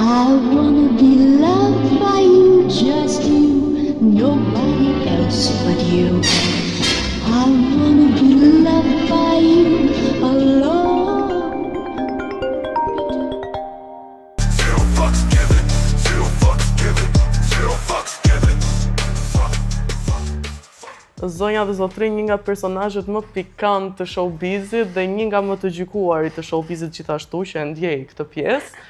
I wanna be loved by you, just you, nobody else but you. I wanna be loved by you alone. Zero fucks given. Zero fucks given. Zero fucks given. Fuck. Zonja dhe zotrinj, një nga personazhet më pikant të showbizit dhe një nga më të gjykuarit të showbizit gjithashtu që e ndjej këtë pjesë,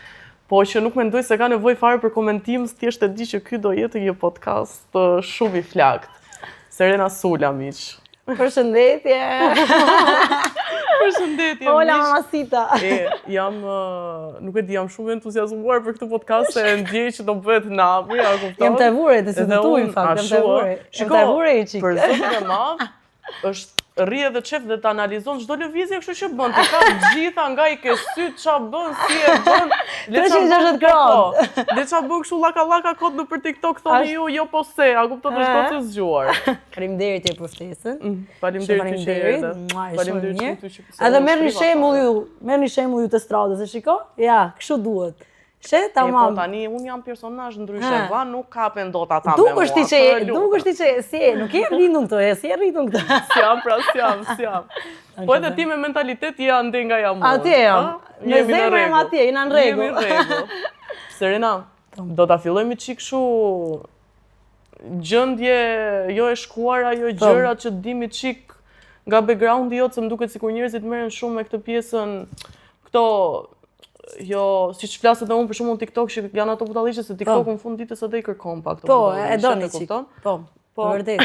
po që nuk mendoj se ka nevojë fare për komentim, thjesht e di që ky do jetë një podcast shumë i flakt. Serena Sula, miq. Përshëndetje! Përshëndetje, Hola, miq. mamacita! E, jam, nuk e di, jam shumë entuziazmuar për këtë podcast se e ndjej që do bëhet nami, a kupton? Jam të e vure, të si Edhe të tu, unë, në fakt, jam ashtu, të e vure. Jam Shiko, të e vure i çik. Për zotin e madh, është rri edhe qef dhe të analizon çdo lëvizje kështu që bën, të ka gjitha nga i ke syt, ça bën, si e bën, le ça 360 bën, gradë. Po, le ça bën kështu llaka llaka kot në për TikTok thoni ju, jo po se, a kupton është kot e zgjuar. Faleminderit e për ftesën. Mm, Faleminderit që erdhe. Mua, e shumë Faleminderit mirë. shumë ty që Edhe merrni shembull ju, merrni shembull ju të stradës, e shiko? Ja, kështu duhet. She, E po tamam. tani unë jam personazh ndryshe, Ha. va nuk kapen dot ata me mua. Dukesh ti që je, dukesh ti që je, si je, nuk je rritur këto, e si je rritur këto. S'jam pra, s'jam, s'jam. Po edhe ti me mentalitet je ande nga jam unë. Atje jam. a? Me Jemi në zemër jam rregull. atje, jena në rregull. Jemi në rregull. Serena, do ta fillojmë çik kështu gjendje jo e shkuara, jo Po. gjërat që dimi çik nga backgroundi jot, se më duket sikur njerëzit merren shumë me këtë pjesën këto jo, siç flas edhe unë për shembull në TikTok që janë ato budalliqe se TikToku në fund ditës edhe i kërkon pak këto Po, e budalliqe, doni e çik. kupton? Po, Po. vërtet.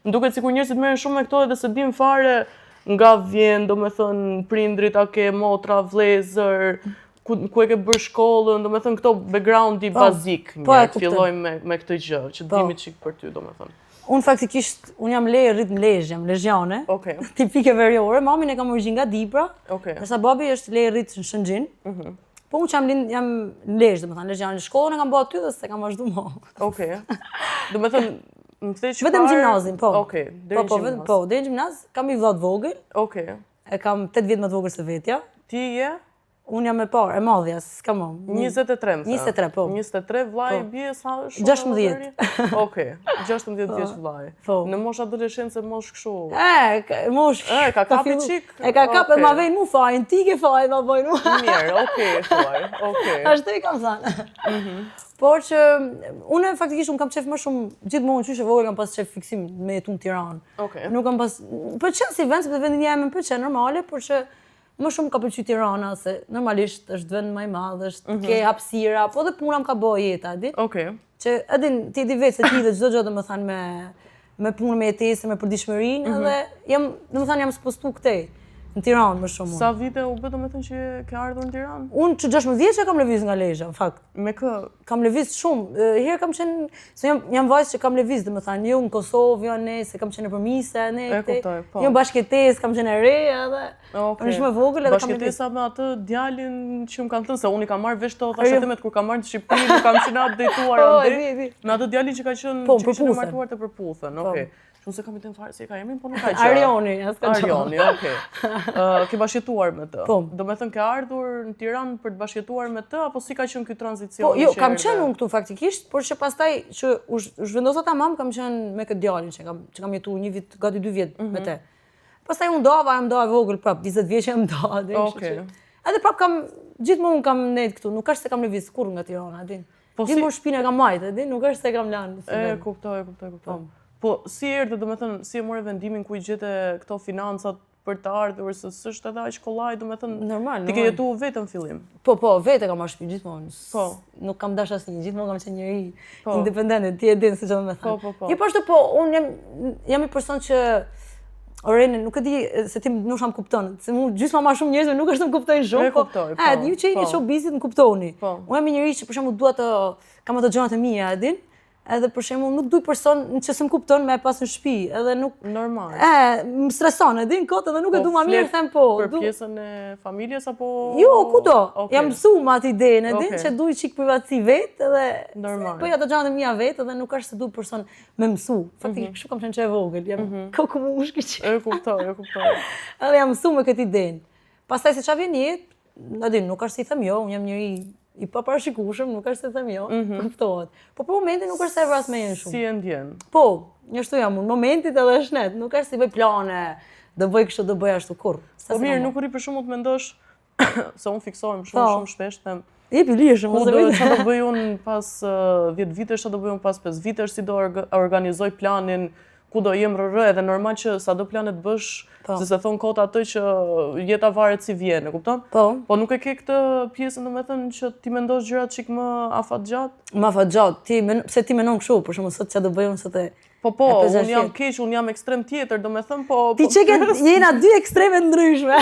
Më duket sikur njerëzit merren shumë me këto edhe se dim fare nga vjen, do me thënë, prindrit, a ke motra, vlezër, ku, ku e ke bërë shkollën, do me thënë, këto backgroundi bazik, Po, e njerë, kuptoj. fillojmë me, me këtë gjë, që Po. dimi çik për ty, do me thënë. Unë faktikisht, unë jam lejë rrit në Lezhë, jam lezhjane. Okej. Tipike veriore, mamin e kam origjinë nga Dibra. Okej. Ndërsa babi është lejë rrit në Shëngjin. Mhm. Po unë që jam lind, jam në Lezhë, domethënë lezhjane në shkollën e kam bërë aty dhe s'e kam vazhdu më. Okej. Do me thënë, më the që Vetëm gjimnazin, po. Okej, deri Po, në po, vetëm gjimnaz. po, deri në gjimnaz kam një vëlla të vogël, Okej. e kam 8 vjet më të vogël se vetja. Ti je Unë jam e parë, e madhja, s'kam më. 23, më the. 23, po. 23, vllai Po. bie sa shumë? 16. Okej, 16 vjeç vllai. Po. Në moshë adoleshence moshë kështu. E, ka- mosh. E, ka kapi fillu- çik? E ka kap, e Okej. ma vejnë mu fajin, ti ke fajin, ma bojnë mu. Mirë, okej, thuaj, okej. Ashtu i kam thënë. Mhm. Por që unë faktikisht unë kam qef më shumë gjithmonë qysh e vogël kam pas qef fiksim me jetu në Tiranë. Okej. Nuk kam pas më pëlqen si vend, sepse vendin jam më pëlqen normale, por që më shumë ka pëlqy Tirana se normalisht është vend më i madh, është Mhm. ke hapësira, po edhe puna më ka bë jeta, di? Okej. Që edhe ti e di vetë se ti dhe çdo gjë domethënë me me punë, me jetesë, me përditshmërinë, Mhm. edhe jam, domethënë jam spostu këtej në Tiranë më shumë. unë. Sa vite u bë domethënë që ke ardhur në Tiranë? Unë që 16 vjeç e kam lëviz nga Lezha, në fakt. Me kë? Kam lëviz shumë. E, Herë kam qenë, se jam jam vajzë që kam lëviz, domethënë, jo në Kosovë, jo ne, se kam qenë nëpër mise, ne E këtej. kuptoj, po. Jo në bashkëjetesë, kam qenë e re edhe. Okej. Unë shumë e vogël edhe kam lëviz. Bashkëjetesa me atë djalin që më kanë thënë se unë i kam marrë vesh to Jo. thashetemet kur kam marrë në Shqipëri, nuk kam qenë updateuar Po, e ande. di, e di. Me atë djalin që ka qenë Po, që ka qenë Përputhen. martuar te Përputhen, okej. Unë se kam idenë fare si e ka emrin, po nuk ka gjë. Arioni, as ka gjë. Arioni, okej. Ë, ke bashkëjetuar me të. Po. Do me thënë ke ardhur në Tiranë për të bashkëjetuar me të apo si ka qenë ky tranzicion? Po, jo, që kam erdhe? qenë unë këtu faktikisht, por që pastaj që u zh- u zhvendosa tamam, kam qenë me këtë djalin që kam që kam jetuar një vit, gati dy vjet Mhm. me te. Pastaj unë dava, jam da e vogël prap, 20 vjeç jam da, dhe kështu Okej. që. Edhe prap kam gjithmonë unë kam nejt këtu, nuk është se kam lëviz kurrë nga Tirana, din. Po si- gjithmonë shtëpinë e kam majt, e din, nuk është se kam lanë. si E vend. kuptoj, e kuptoj, e kuptoj. Po si erdhe, do me thënë, si e more vendimin ku i gjete këto financat për të ardhur, se s'është edhe aq kollaj, do me thënë, Normal, ti ke normal. jetu vetëm fillim. Po, po, vetë kam marrë shtëpi gjithmonë. S- Po. Nuk kam dashur asnjë, gjithmonë kam qenë njeri Po. independent, ti e din se çfarë më thënë. Po, po, po. Jo, po ashtu po, unë jam jam një person që Orene, nuk e di se ti ndoshta më kupton, se mu gjysma më shumë njerëzve nuk është të më kuptojnë shumë, E kuptoj, po, E, ju që jeni po. showbizit më kuptoni. Po. Unë jam një njeri që për shembull dua të kam ato gjërat e mia, e din? Edhe për shembull nuk duj person që s'm kupton me e pas në shtëpi, edhe nuk Normal. e më streson, e din kot edhe nuk e Po, du ma mirë flet them po. Për du- pjesën e familjes apo Jo, kudo. Okej. Jam mësu me atë idenë, e din Okej. që duj çik privatësi vet edhe Normal. Po ato gjërat e mia vet edhe nuk është se du person me mësu. Mhm. Faktikisht kështu kam qenë që e vogël, jam kokë mushkë që. E kuptoj, e kuptoj. Edhe jam mësu me këtë idenë. Pastaj se çfarë vjen në jetë, e din, nuk është si i them jo, unë jam njeri i paparashikueshëm, nuk është se them jo, mm -hmm. kuptohet. Po për momentin nuk është se e vras mendjen shumë. Si e ndjen? Po, njashtu jam unë, momentit edhe është net, nuk është se i bëj plane, do bëj kështu, do bëj ashtu kurrë. Po mirë, nuk rri për shembull të mendosh se unë fiksohem shumë po. shumë shpesh them Jepi lirshëm, mos e bëj. Çfarë do bëj unë pas 10 vitesh, çfarë do bëj unë pas 5 vitesh, si do organizoj planin, ku do jem rr edhe normal që sado plane të bësh, po. se se thon kot atë që jeta varet si vjen, e kupton? Po. Po nuk e ke këtë pjesën domethënë që ti mendosh gjërat çik më afatgjatë? Më afatgjatë, ti men, pse ti mendon kështu, për shembull sot çfarë do bëj unë sot e Po po, unë jam keq, unë jam ekstrem tjetër, domethënë po... Ti po, që ke, jena dy ekstreme të ndryshme.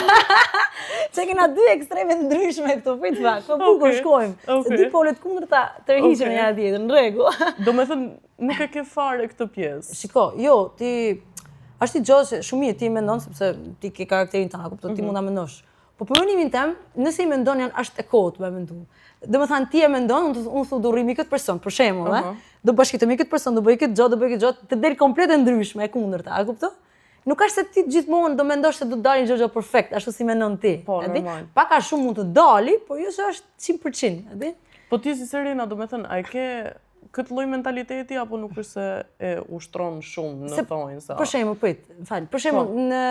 Që kena dy ekstreme të ndryshme këtu, prit pak, po bukur okay. shkojmë. Okay. Se dy polet kundërta tërhiqen okay. njëra tjetrën, në rregull. Domethënë, nuk e ke fare këtë pjesë. Shiko, jo, ti... Është i gjë që shumë mirë ti mendon sepse ti ke karakterin tënd, kupton, ti mhm. mund ta mendosh. Po për mendimin tem, nëse i mendon janë është e kotë me mendu. Domethënë ti e mendon, unë unë thu do rri me këtë person, për shembull, uh -huh. do bashkëjetoj me këtë person, do bëj këtë gjë, do bëj këtë gjë, të del komplet e ndryshme, e kundërta, a kupton? Nuk është se ti gjithmonë do mendosh se do të dalin çdo gjë perfekt, ashtu si mendon ti. Po, normal. Pak a shumë mund të dali, por jo se është 100%, e di? Po ti si Serena, domethënë, a e ke këtë lloj mentaliteti apo nuk është se e ushtron shumë në thonjëza? Se, për shembull, prit, më fal. Për shembull, po. në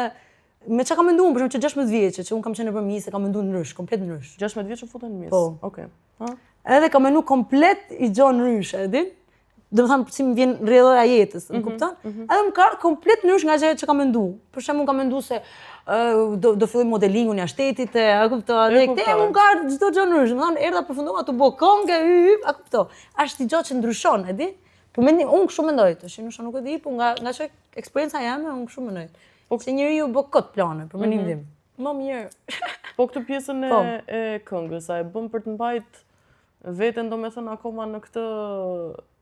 Me çka kam mendu unë, për shembull që 16 vjeçë, që unë kam qenë nëpër Miss, e kam mendu ndrysh, komplet ndrysh. 16 vjeç u fute në Miss? Po. Okej. Okay. Edhe kam mendu komplet i gjo ndrysh, e din? Domethënë, si më vjen rrjedha e jetës, më mm -hmm, kupton? Mm -hmm. Edhe më ka ardhur komplet ndrysh nga gjëja që kam mendu. Për shembull, kam mendu se uh, do, do filloj modelingun jashtë shtetit, e, a kupton? Dhe këte më ka ardhur çdo gjë ndrysh. Domethënë, erdha përfundova tu bo këngë, y, y, a kupton? Është i gjë që ndryshon, e din? Po mendim, unë kështu mendoj, tash ndoshta nuk e di, po nga nga që eksperienca jeme, unë kështu mendoj. Po se njeriu bë kot plane, për mendimin mm -hmm. tim. Më mirë. po këtë pjesën e, po. e këngës, a e bën për të mbajt veten domethënë akoma në këtë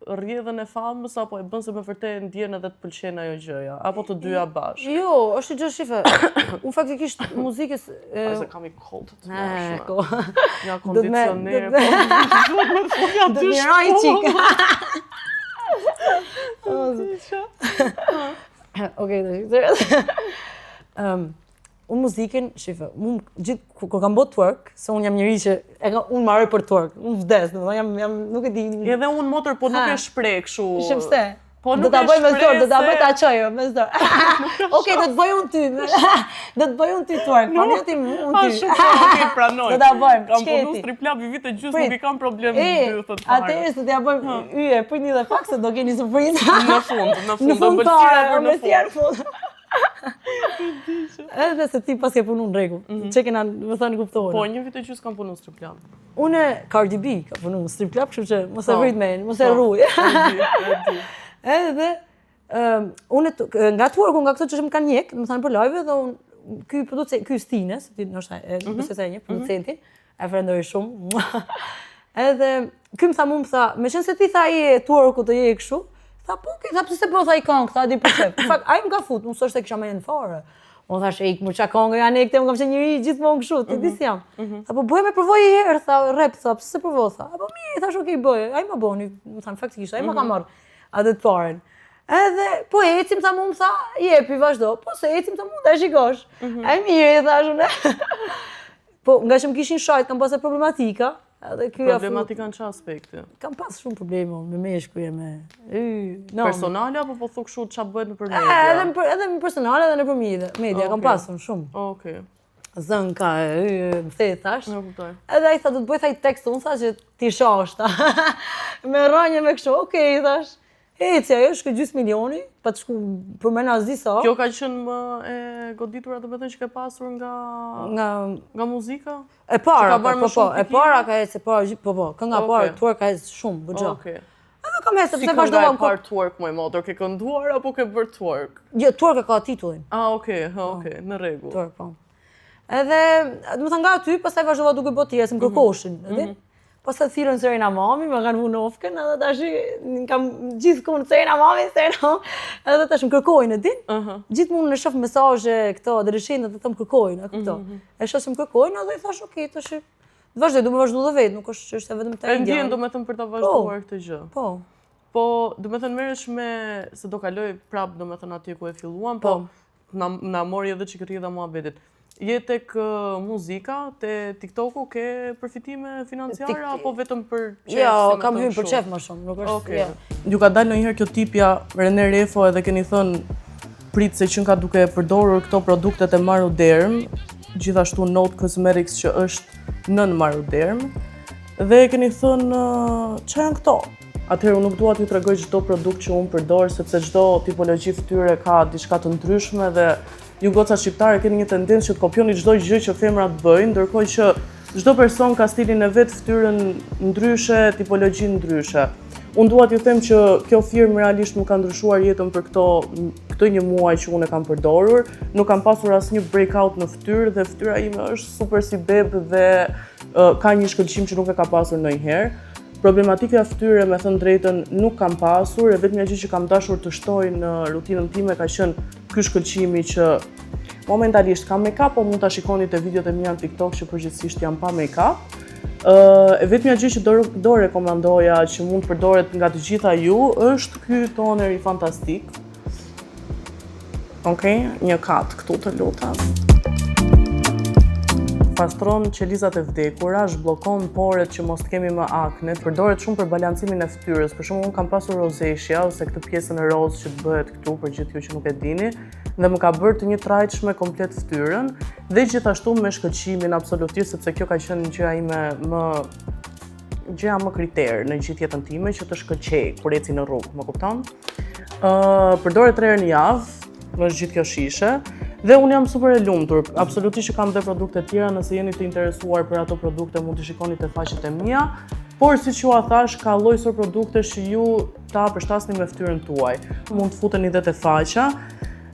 rrjedhën e famës apo e bën se me vërtet e ndjen edhe të pëlqen ajo gjëja apo të dyja bashkë? Jo, është gjë shife. Unë faktikisht muzikës e se kam i kold të mërshme. Ko. Ja kondicioner. Po. Do të miraj çik. Okej, do të Ëm unë muzikën, shife, unë gjithë kur kam bërë twerk, se unë jam njeri që e ka unë marroj për twerk, unë vdes, domethënë jam jam nuk e di. Edhe unë motër, po nuk e shpreh kështu. Shë pse? Po nuk do ta bëj me zor, do ta bëj ta çoj me zor. Okej, do të bëj unë ty. Do të bëj unë ty twerk, po jo ti unë ty. Shumë po, okej, pranoj. Do ta bëjmë. Kam punu strip club një vit e gjysmë, nuk i kam problem bythët fare. Atëherë do t'ja bëjmë yje, pritni dhe pak se do keni surprizë. Në fund, në fund, do bëlsira për në fund. Edhe se ti pas ke punu në rregull. Mm -hmm. Që kena, më thënë, kuptohen. Po, një vit e gjysë kam punu në strip club. Unë, Cardi B, ka punu në strip club, kështu që mos e po. vrit men, mos e po. rruj. Edhe, um, unë, nga twerku, nga këto që më kanë njek, më thanë për live, dhe unë, ky producent, ky Stine, se ti ndoshta e mm -hmm. se e njeh, mhm. producentin, mm -hmm. e falënderoj shumë. Edhe ky më tha mu më tha, meqenëse ti tha je twerku të je kështu, tha po, okay, tha pse se po tha i këngë, tha di për qef. Në fakt, ai më ka fut, unë s'është e kisha mend fare. Unë thash, ik, më ça këngë janë e këte, unë kam qenë njeri gjithmonë kështu, ti di mhm, si jam. Mhm. Tha, po bëj me provoj një herë, tha, rap, tha, pse se provo, tha. A po mirë, thash, okej, bëj, ai më boni, më thanë, faktikisht, ai më ka mhm. marrë atë të parën. Edhe, po ecim, tha mu më tha, jepi, vazhdo, po se ecim, tha mu, dhe shikosh. Mm -hmm. Ai mirë, i thash unë. Po, nga që më kishin shajt, kam pasë problematika. Edhe ky Problematika në ça aspekti? Kam pas shumë probleme me meshkuj e me... No, personale apo po thu kështu ça bëhet nëpër media? Edhe në, edhe në personale edhe nëpër media, media okay. kam pasur shumë. Okej. Okay. Zënka, e, më the, thash. Nuk kuptoj. Edhe ai tha, do të bëj tha i tekst, unë tha që ti shash, tha. me rranje me kështu, okej, okay, thash. Eci, ajo shkoi gjysë milioni, pa të shku për mena s'di sa. Kjo ka qenë më e goditura, domethënë që ke pasur nga, nga, nga muzika? E para, po, po, po, e para ka ecë, e para, po, po, kënga e parë, twerk ka ecë shumë, bëgjo. Okay. Edhe kam ecë, pse vazhdova në parë twerk, moj motër, ke kënduar apo ke bërë twerk? Jo, twerk e ka titullin. Ah, okej, okay, okej, okay, në rregull. Twerk, po. Edhe, domethënë nga aty, pastaj vazhdova duke bërë tjera, se më mhm. kërkoshin, mm -hmm. Pastaj thirrën Serena Mami, më kanë vënë nofkën, edhe tash kam gjithkund Serena Mami, Serena Mami, edhe tash më kërkojnë, e din? Uh -huh. Gjithmonë në shoh mesazhe këto adoleshentët të më kërkojnë, a kupton? Mm -hmm. E shoh se më kërkojnë, edhe i thash, ok, tash të vazhdoj, du me vazhdu dhe vetë, nuk është çështja vetëm të E ndjen domethënë për ta vazhduar po, këtë gjë. Po. Po, domethënë merresh me se do kaloj prap domethënë atje ku e filluam, po, po na na mori edhe çik rrjedha muhabetit. Je tek muzika, te TikToku ke përfitime financiare apo vetëm për qef? Jo, kam hyrë për qef më shumë, nuk është. Okej. Ju ka dalë ndonjëherë kjo tipja Rene Refo edhe keni thënë prit se qenka duke përdorur këto produktet e Maruderm, gjithashtu Note Cosmetics që është nën Maruderm, dhe keni thënë ça janë këto? Atëherë unë nuk dua t'ju tregoj çdo produkt që unë përdor sepse çdo tipologji fytyre ka diçka të ndryshme dhe Ju gocat shqiptare keni një tendencë që të kopjoni çdo gjë që femrat bëjnë, ndërkohë që çdo person ka stilin e vet, fytyrën ndryshe, tipologjinë ndryshe. Unë dua t'ju them që kjo firmë realisht më ka ndryshuar jetën për këto këtë një muaj që unë e kam përdorur. Nuk kam pasur asnjë breakout në fytyrë dhe fytyra ime është super si beb dhe uh, ka një shkëlqim që nuk e ka pasur ndonjëherë. Problematika fytyre, me thënë drejtën, nuk kam pasur, e vetmja gjë që kam dashur të shtoj në rutinën time ka qenë Ky shkëlqimi që momentalisht kam make-up, po mund ta shikoni te videot e mia në TikTok që përgjithsisht jam pa make-up. Ë e vetmja gjë që do, do rekomandoja që mund të përdoret nga të gjitha ju është ky toneri fantastik. Okej, okay, një kat këtu të lutem. Pastron qelizat e vdekura, zhbllokon poret që mos të kemi më akne, përdoret shumë për balancimin e fytyrës. Për shembull, unë kam pasur rosacea ose këtë pjesën e rozë që të bëhet këtu për gjithë ju që nuk e dini dhe më ka bërë të njëtrajtshme komplet fytyrën dhe gjithashtu me shkëlqimin absolutisht sepse kjo ka qenë gjëja ime më gjëja më kriter në gjithë jetën time që të shkëlqej kur eci në rrugë, më kupton? Ë uh, përdoret 3 herë në javë, është gjithë kjo shishe dhe unë jam super e lumtur. Absolutisht që kam dhe produkte të tjera, nëse jeni të interesuar për ato produkte mund t'i shikoni te faqet e mia. Por siç jua thash, ka lloj-soj produktesh që ju ta përshtasni me fytyrën tuaj. Mund të futeni dhe te faqja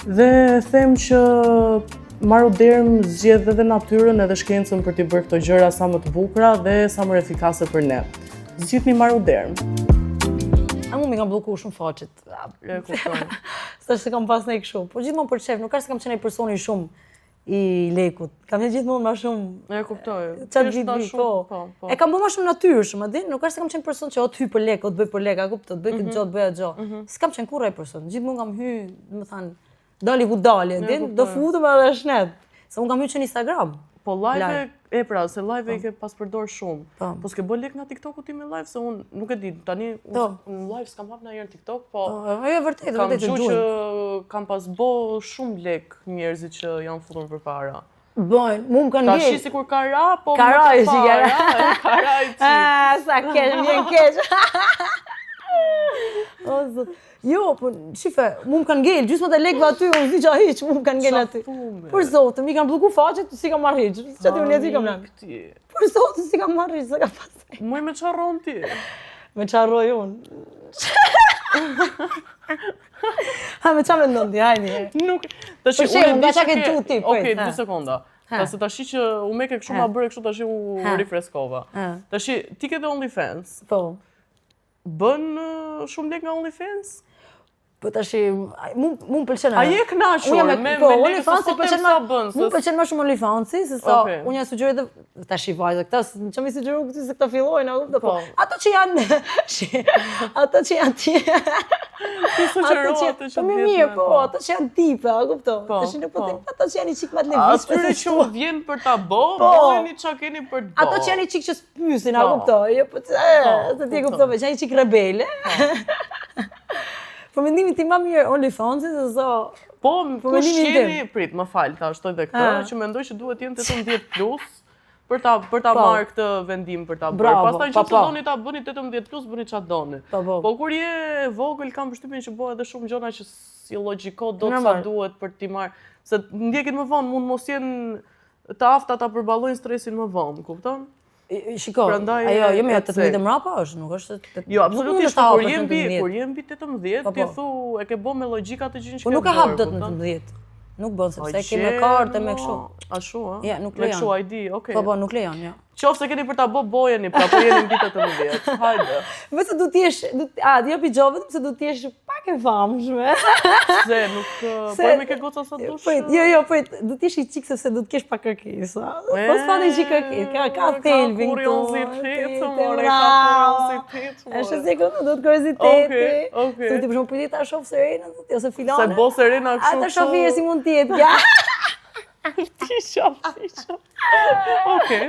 dhe them që Maruderm zgjedh edhe natyrën edhe shkencën për t'i bërë këto gjëra sa më të bukura dhe sa më efikase për ne. Zgjidhni Maruderm. A mu m'i kanë blloku shumë faqet. E kuptoj. S'është se kam pas në kështu. Po gjithmonë për qef, nuk është se kam qenë ai personi shumë i lekut. Kam qenë gjithmonë më shumë. E kuptoj. Ça të vit po. po. Po. E kam bërë më shumë natyrshëm, a din, nuk është se kam qenë person që o të hyj për lek, o të bëj për lek, a kupton, të bëj këtë mhm. gjë, të bëj atë gjë. Mhm. S'kam qenë kurrë ai person. Gjithmonë kam hy, domethënë, dali ku dali, a din, do futem edhe shnet. Se unë kam hy që në Instagram. Po live e pra, se live i po. ke pas përdor shumë. Po, po s'ke bërë lek nga TikToku ti me live se unë nuk e di, tani po. unë live s'kam hap ndonjëherë në TikTok, po. Po, ajo e vërtetë, kam vërtetë gjë që kam pas bo shumë lek njerëzit që janë futur përpara. Bojnë, mu më kanë ngel. Tashi sikur ka ra, po ka ra, më të para, ka ra i qik. Ah, sa keq, më vjen keq. O, zot. Jo, po, shife, mu më kanë ngel, gjysmat e lekëve aty, unë s'di qa hiq, mu më kanë ngel aty. Për zotin, m'i kanë blloku faqet, s'i kam marrë hiq, që ti unë aty kam lënë. Për zotin, s'i kam marrë hiq, s'e kam pas. Muj me ça rron ti? Me ça rroj unë? Ha, me ça mendon ti, hajde një. Nuk, tash unë nga ça ke tu ti, po. Okej, dy sekonda. Ta se tashi që u meke kështu ma bëre kështu tashi u rifreskova. Tashi ti ke dhe OnlyFans. Po. Bën shumë lek nga OnlyFans? Po tash mu mu më pëlqen. A je kënaqur me me po, OnlyFans i pëlqen më mu pëlqen më shumë OnlyFans-i se sa okay. unë ja sugjeroj edhe tash i vajza këta ç'me i sugjeru këtu se këta fillojnë apo po. po. Ato që janë ato që janë ti. Ti sugjeron ato që po mirë mirë po, po ato që janë tipe, a kupton? Po, tash nuk po, po. them ato që janë një çik më të levizshme. Atyre që u vjen për ta bo, po. bëjeni çka keni për të bo. Ato që janë një çik që Pysin, a kupton? Jo, po, se ti e kuptove, që janë një çik rebele. Po mendimin tim ma mirë OnlyFans se sa Po, po kush jeni, prit, më fal, ta shtoj dhe këtë, që mendoj që duhet jenë 18 plus për ta për ta po. marrë këtë vendim për ta bërë. Pastaj nëse po. doni ta bëni 18 plus, bëni çfarë doni. Po, po. po kur je e vogël kam përshtypjen që bëhet edhe shumë gjëra që s'i logjiko dot sa duhet për t'i marrë, se ndjekin më vonë, mund mos jenë të afta ta përballojnë stresin më vonë, kupton? Shiko, Prandaj, ajo, jo më 18 mrapa është, nuk është... Jo, absolutisht, kur je mbi, kur je mbi 18, po, ti po. thu, e ke bo me logjika të gjënë që po ke nuk e hap dot në 18. Nuk bën, sepse e ke me kartë me kështu. Ashtu, a? Ja, nuk lejon. Me kështu ID, okej. Po, po, nuk lejon, jo. Qoftë se keni për ta bo bojeni, pra po jeni mbi 18. Hajde. Vetëm do të jesh, a, jo pi gjo, vetëm se do të jesh pak e famshme. Se nuk po e me ke goca sa dush. Prit, jo, jo, prit, do të jesh i çik sepse do të kesh pak kërkesa. Po s'pati çik kërkesë, ka ka thelbin këtu. Ka kuriozitet, more, ka kuriozitet. Është si këtu do të kurioziteti. Okej, okej. Se ti për shembull prit ta shoh Serena, ose filane. Se bo Serena kështu. A ta shoh si mund të jetë, ja. Vdiqa, vdiqa. Okej.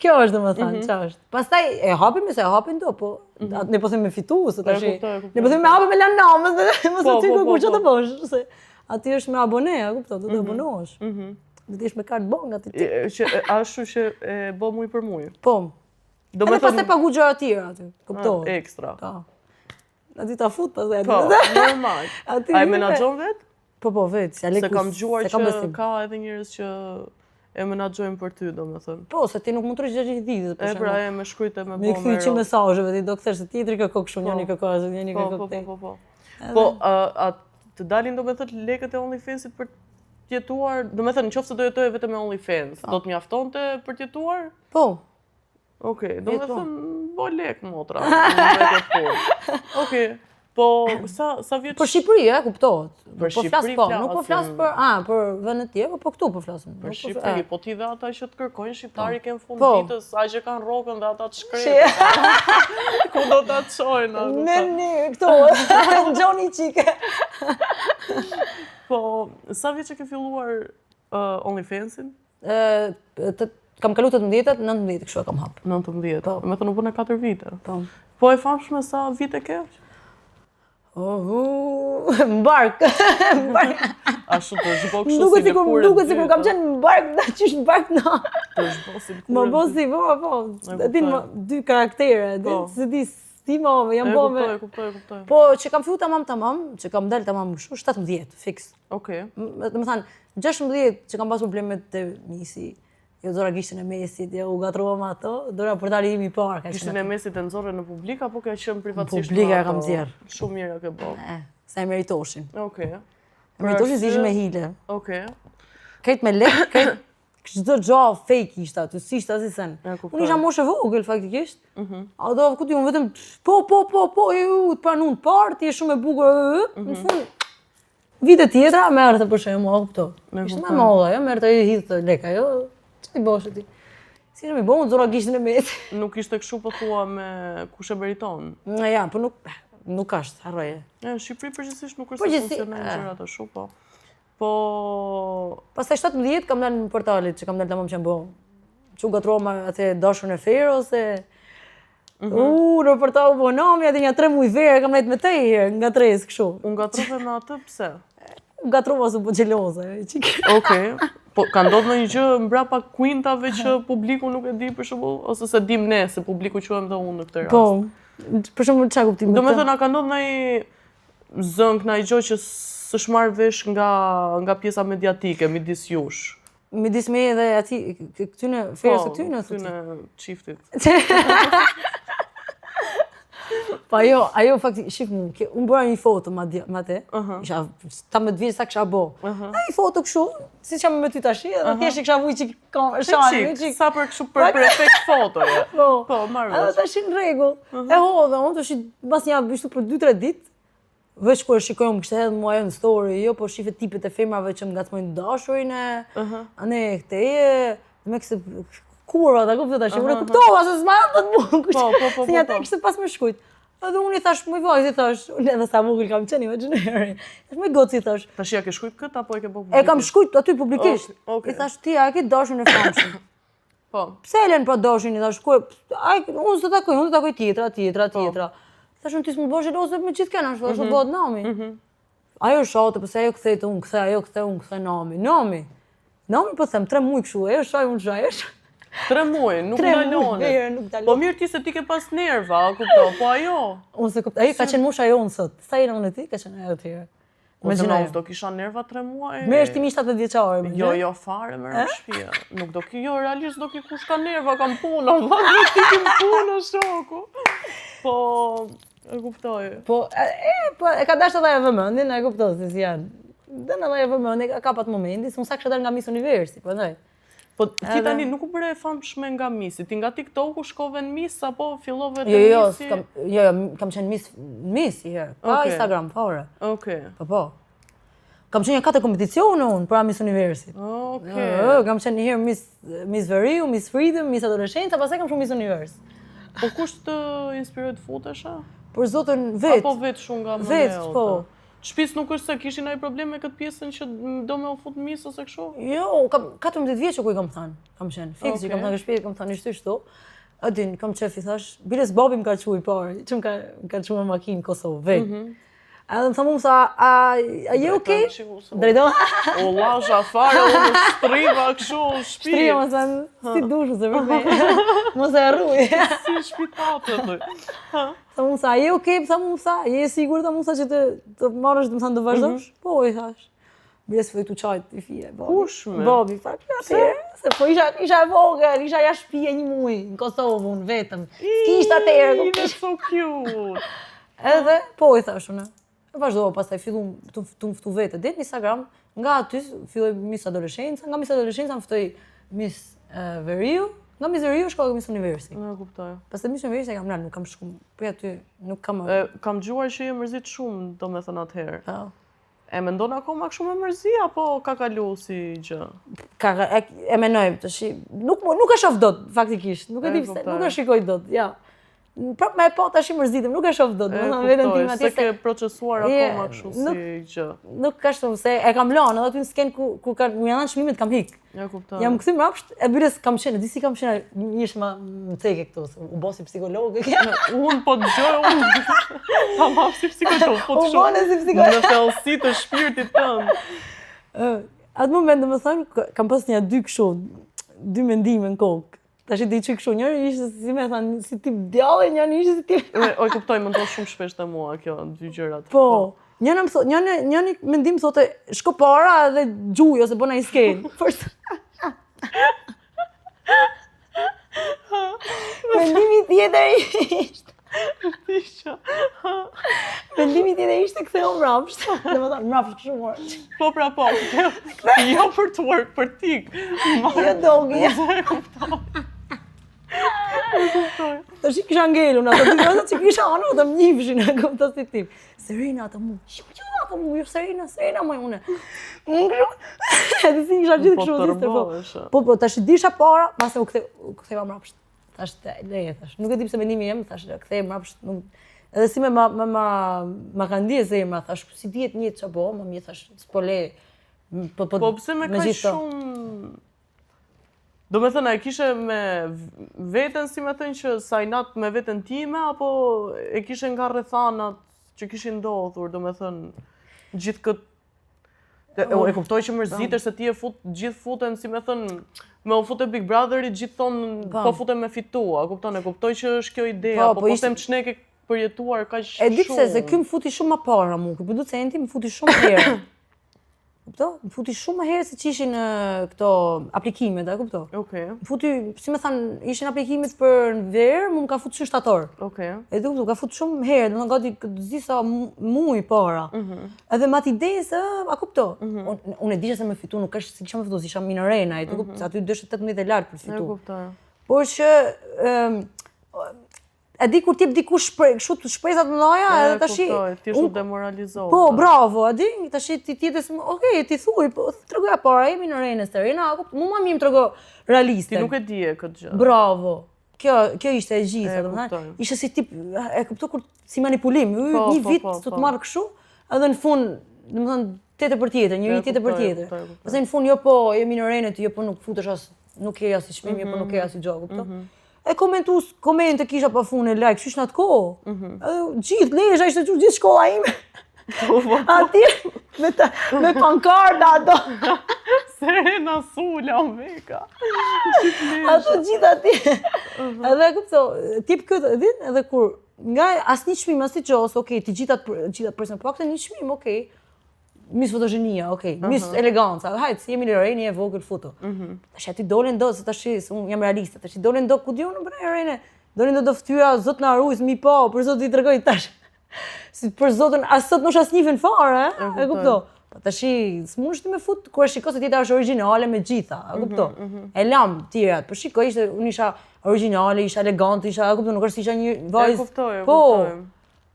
Kjo është domethënë, mm -hmm. që është. Pastaj e hapim se e hapin do, po mm -hmm. ne po themi me fitu, se tash. E kuptoj, e kuptoj. Ne po themi me hapë me lanë namë, se mos po, e ty po, ku po, ç'do të po. bësh, se aty është me abone, a kupton, do të mm -hmm. abonohesh. Mm -hmm. Do të jesh me kartë banka aty. E, që ashtu që e bë muj për muj. Po. Do me thënë pastaj pagu gjëra të tjera aty, kuptohet. Ekstra. Po. Aty ta fut pastaj aty. Po, normal. Aty A e menaxhon vetë? Po, po, vetë, si Se kam dëgjuar që ka edhe njerëz që e menaxhojnë për ty, domethënë. Po, se ti nuk mund të rrish gjithë ditës, për shembull. E pra, e me shkrujt e me bo me kthy që mesazheve, ti do kthesh se tjetri kërko kështu, po. njëri kërko ashtu, njëri po, kërko po, po, po, po. Po, a të dalin domethënë lekët e OnlyFansit për të jetuar, domethënë në qoftë se do jetoje vetëm me OnlyFans, do të mjaftonte për të jetuar? Po. Okej, domethënë, bo lek, motra. Okej, po, sa, sa vjeç... Për Shqipëri, e, kuptohet. Për po flas, Shqipëri po, nuk po flas flasim. për, a, për vende të tjera, po, po këtu po flasim. Për Nuk po Shqipëri, po ti dhe ata që të kërkojnë shqiptari ke në fund Po. ditës, aq e kanë rrokën dhe ata të shkretë. Ku do ta çojnë, a Në kupton? një, këto, Gjoni qike. Po, sa vjeç e ke filluar uh, OnlyFansin? Të, kam kalu 18, 19 kështu e kam hap. 19. Po. Domethënë u bënë 4 vite. Po. Po e famshme sa vite ke? Oh, mbark. Mbark. Ashtu të zhbo kështu Duket si sikur lëkurë duket sikur kam qenë mbark, na qysh mbark na. Të zhbo si lëkurë. Më bo si, po, po. E E din, kuptoj. më, dy karaktere, din, Po. se di, si ma, jam E bo me... kuptoj, e kuptoj, e kuptoj. Po, që kam fillu tamam tamam, që kam dalë tamam kështu, 17, fiks. Okej. Domethënë, 16 që kam pas problemet te Misi, jo nxora gishtin e mesit, jo u ngatrova me ato, dora portali im i parë ka Gishtin e mesit e nxorre në publik apo ka qenë privatësisht? Publik me e kam ato? nxjerr. Shumë mirë e ke bo. E, sa e meritoshin. Okej. E meritoshin se ishin me hile. Okej. Krejt me lek, krejt çdo gjë fake ishte aty, s'ishte asnjë sen. E kuptoj. Unë isha moshë e vogël faktikisht. Mhm. A do ku di unë vetëm po po po po ju të pranun të parë, ti je shumë e bukur, ë, ë, në Mhm. fund vite tjetra merrte për shembull, a kupto. E Ishte më kuptoj. madhe, jo, merrte i hidhte lek ajo. Ç'i bësh ti? Si në mi bo, unë nxora gishtin e mesit. Nuk ishte kështu po thua me kush e meriton. Në ja, po nuk nuk është, harroje. E, në Shqipëri përgjithsisht nuk është se Përgjithësi, funksionojnë e. gjërat ashtu, po. Po, Pastaj 17 kam dalë në portalit që kam dalë tamam që jam bo. Që u ngatrova me atë dashurën e Feros e Mhm. U, në portal u bo nami, atë një tre muj verë kam nejt me te herë, nga tres kështu. u ngatrove me atë pse? U ngatrova se u bo xheloze, e çik. Okej. Po ka ndodhur ndonjë gjë mbrapa kuintave që publiku nuk e di për shembull ose se dim ne se publiku quhem dhe unë në këtë rast. Po. Për shembull çka kuptim? Do me thënë, a ka ndodhur ndonjë zënk, ndonjë gjë që s'është marrë vesh nga nga pjesa mediatike midis jush? midis meje dhe ati këtyne Feros Po, këtyne thotë. këtyne çiftit. Po ajo, ajo fakti, shif mu, ke, unë bëra një foto ma, me atë, isha 17 vjeç sa kisha bo. A një foto kështu, si që jam me ty tash, edhe thjesht i kisha vuj çik shalë, Çik, çik. sa për kështu për për efekt fotoje. Po, Po, marr Edhe vesh. tash në rregull. E hodha, unë tash mbas një javë kështu për 2-3 ditë, veç kur e shikoj unë kishte hedhë mua ajo në story, jo, po shife tipet e femrave që më ngacmojnë dashurin e, ane këteje, me këse kurva, ta kuptoj tash, unë e kuptova se s'ma jam të të bukur. Po, po, po, Se një po, po. kishte pas më shkujt. Edhe unë i thash, moj vajzë, i thash, unë edhe sa vogël kam qenë, imagjineri. Thash, moj goci, i thash, Tash ja ke shkruajt këtë apo e ke bërë e kam shkujt aty publikisht. Okej, okej. I thash, ti a e ke dashun e famshëm? Po. Pse e lën pra dashin, i thash, ku e, ai, unë s'do takoj, unë do takoj tjetra, tjetra, Po. tjetra. Thash, unë ti s'mund bësh xheloze me gjithë këna, ashtu, Mhm. ashtu bëhet nami. Ajo shatë, pse ajo kthehet, unë kthe, ajo kthe, unë kthe nami. Nami. Nami po them, tre muaj kështu, ajo shaj, unë shaj, ajo shaj. Tre muaj, nuk Tre muaj, ndaloni. verë, nuk ndaloni. Po mirë ti se ti ke pas nerva, a kupto, po ajo. Unë se kuptoj, ajo ka qenë mosha jonë sot. Sa jena unë e ti, ka qenë ajo tjerë. Po zemra, Imagjino. unë s'do kisha nerva tre muaj. Merresh ti mi 70 vjeçare, më Jo, gjë? jo, fare, merr në shtëpi. Nuk do ki, jo, realisht do ki kush ka nerva, kam punë, valla, ti kim punë, shoku. Po, e kuptoj. Po, e, e, po, e ka dashur edhe ajo vëmendjen, e kuptoj se si janë. Dhe edhe ajo vëmendje, ka kap atë momenti, se unë sa kisha dalë nga Miss Universi, prandaj. Po ti Edhe- tani nuk u bëre e famshme nga Missi, ti nga TikToku shkove në Miss apo fillove te Jo, jo, Missi? s'kam, jo, jo, kam qenë Miss, Miss, i herë, pa Okej. Instagram, fare. Okej. Po, po. Kam qenë një katër kompeticione unë para Miss Universit. Okej. Ë, kam qenë një herë Miss, Miss Veriu, Miss Freedom, Miss Adolescenca, pastaj kam shku Miss Univers. Po kush të inspiroi të futesh? a? Për zotën vetë. Apo vetë shumë nga Vetë, mëneu po. Shpis nuk është se kishin ai problem me këtë pjesën që do me u fut Miss ose kështu? Jo, kam 14 vjeç ku i kam thënë, kam qenë. Fiks, okay. i kam thënë shtëpi, kam thënë ishtu ishtu. A din, kam qef i thash, biles babi më ka çu i pari, që më ka më ka çu me makinë në Kosovë, vet. Mm -hmm. Edhe më tha mu më tha, a, a je okej? Drejto. O lasha fare, unë shtriva kështu në shpi. Shtriva, më thënë, si dush, se për me. Mos e rruj. Si shpi tatë, të. Tha mu më tha, a je okej? Tha mu më tha, je e sigurt, tha mu më tha që të, të marrësh, të më thënë, të vazhdosh? Mm -hmm. Po, i thash. Biles filloi të qajt i fije, babi. Kush me? Babi, tha, Pse? Se po isha, isha e vogël, isha jashtë shtëpie një muaj në Kosovë unë vetëm. S'kishte atëherë, kupton? That's so cute. Edhe, po i thash unë. E vazhdova pastaj fillum të të më ftu vetë deri në Instagram, nga aty filloi Miss Adoleshenca, nga Miss Adoleshenca më ftoi Miss Veriu, nga Miss Veriu shkova Miss Universi. Nuk e kuptoj. Pastaj Miss Universi e kam lënë, nuk kam shku, prej aty nuk kam E, kam dëgjuar që je mërzit shumë, domethënë atëherë. Po. E mendon akoma kështu me mërzi apo ka kalu si gjë? Ka e, e menoj tash, nuk nuk e shoh dot faktikisht, nuk e di pse, nuk e shikoj dot, ja. Prap me e pa tash mërzitem, nuk e shoh dot, domethënë veten time atje. S'e ke procesuar akoma kështu si gjë. Nuk ka shumë se e kam lënë edhe aty në skenë ku ku kanë më janë dhënë çmimet kam hik. E kuptoj. Jam kthy mbrapsht, e biles kam qenë, di si kam qenë, njësh ma më ceke këto, se u bo si psikolog. Unë po dëgjoj unë. Tamam si psikolog, po të U bone si psikolog. Në thellësi të shpirtit tënd. Ë, atë moment domethënë, kam pas një dy kështu, dy mendime në kokë. Tash i di që kështu, njëri ishte si me thënë, si tip djalli, njëri ishte si tip... O, e kuptoj, më ndodh shumë shpesh te mua kjo, dy gjërat. Po, po. njëna më thotë, njëni, njëni mendim thote, shko para dhe gjuj ose bëna i skenë. Për... Mendimi tjetër ishte. Isha. Mendimi tjetër ishte ktheu mbrapsht. Domethënë mbrapsht kështu mor. Po pra po. Jo për twerk, për tik. Jo dogi. E kuptoj. E kuptoj. Tash i kisha ngelur ato dy veta që kisha anë, ata më njihshin, e kuptoj si tip. Serena ata mu. Jo, jo, ata mu, jo Serena, Serena më unë. Unë kështu. Edhe si isha gjithë po, kështu, po. Po, po, tash disha para, pastaj u kthe, u ktheva mbrapsht. Thash, leje, thash, nuk e di pse mendimi jem, thash, kthehem mbrapsht, nuk... Edhe si me ma, ma, ma, ma ka ndje zemra, thash, si dihet një që po, më mirë, thash, s'po le, po, po, po pse me kaq shumë... Domethënë, a e kishe me veten, si me thënë që sa inat me veten time, apo e kishe nga rrethanat që kishin ndodhur, domethënë, gjithë këtë E, e kuptoj që mërzitesh se ti e fut, gjithë futen, si me thënë, me u fute Big Brotheri, gjithë thonë, po, po futem me fitu, a kupton, e kuptoj që është kjo ideja, po, po, po, po them ç'ne ke përjetuar kaq shumë. E di pse, se ky më futi shumë ma para mu, ky producenti më futi shumë herë. Kupto? Më futi shumë më herë se që ishin këto aplikimet, a kupto? Okej. Më futi, si me thanë, ishin aplikimet për në verë, mu më ka fut që në shtator. Okej. E di kupto, ka fut shumë herë, domethënë gati disa muaj para. Mm Edhe me atë ide se, a kupto? Mm -hmm. Unë un e disha se me fitu, nuk është si kisha me fitu, si isha minorena, e mm -hmm. se aty dëshë 18 e lartë për të fitu. E kuptoj. Por që, um, e di kur t'jep dikush shpre, kështu të shpresa të mëdha, edhe tash i ti u demoralizove. Po, bravo, a di, tash ti ti të okay, ti thuaj, po tregoja para, jemi në Renës, Serena, a kupto, mu më mirë më trego realiste. Ti nuk e dije këtë gjë. Bravo. Kjo kjo ishte e gjitha, domethënë, ishte si tip, e kupto kur si manipulim, po, një po, vit po, të të marr kështu, edhe në fund, domethënë, tjetër për tjetër, njëri tjetër për tjetër. Pastaj në fund jo po, jemi në Renë, ti jo po nuk futesh as nuk ke asnjë çmim, jo po nuk ke mhm. asnjë gjë, kupto? Mhm. E komentu, komente kisha pa fund e like, qysh në atë kohë. Mhm. Edhe gjithë Lezha ishte gjithë shkolla ime. Po, po, po. Atje, me, ta, me pankarta ato. Serena Sula, Omega. Ato gjithë atje. Mhm. Edhe kupto, tip këtë, din, edhe kur, nga asnjë çmim, asnjë gjë, ose okej, të gjithat, gjithat person, po një çmim, okej. Miss fotogenia, okej, okay. Miss eleganca, hajt, si jemi në Reni e vogël futu. Mm -hmm. Tash aty dolën do, se tash unë jam realiste, tash dolën do, ku di unë për Rene, dolën do do fytyra, zot na ruaj, mi po, për zot i tregoj tash. Si për zotin, as sot nuk as njihen fare, e, e kupto. Po tash s'mundesh ti me fut kur e shikoj se tjetra është origjinale me gjitha, e kupto. Mm -hmm. E lam tjerat, po shikoj ishte unë isha origjinale, isha elegante, isha, e kupto, nuk është se isha një vajzë. E kuptoj, e po, kuptoj.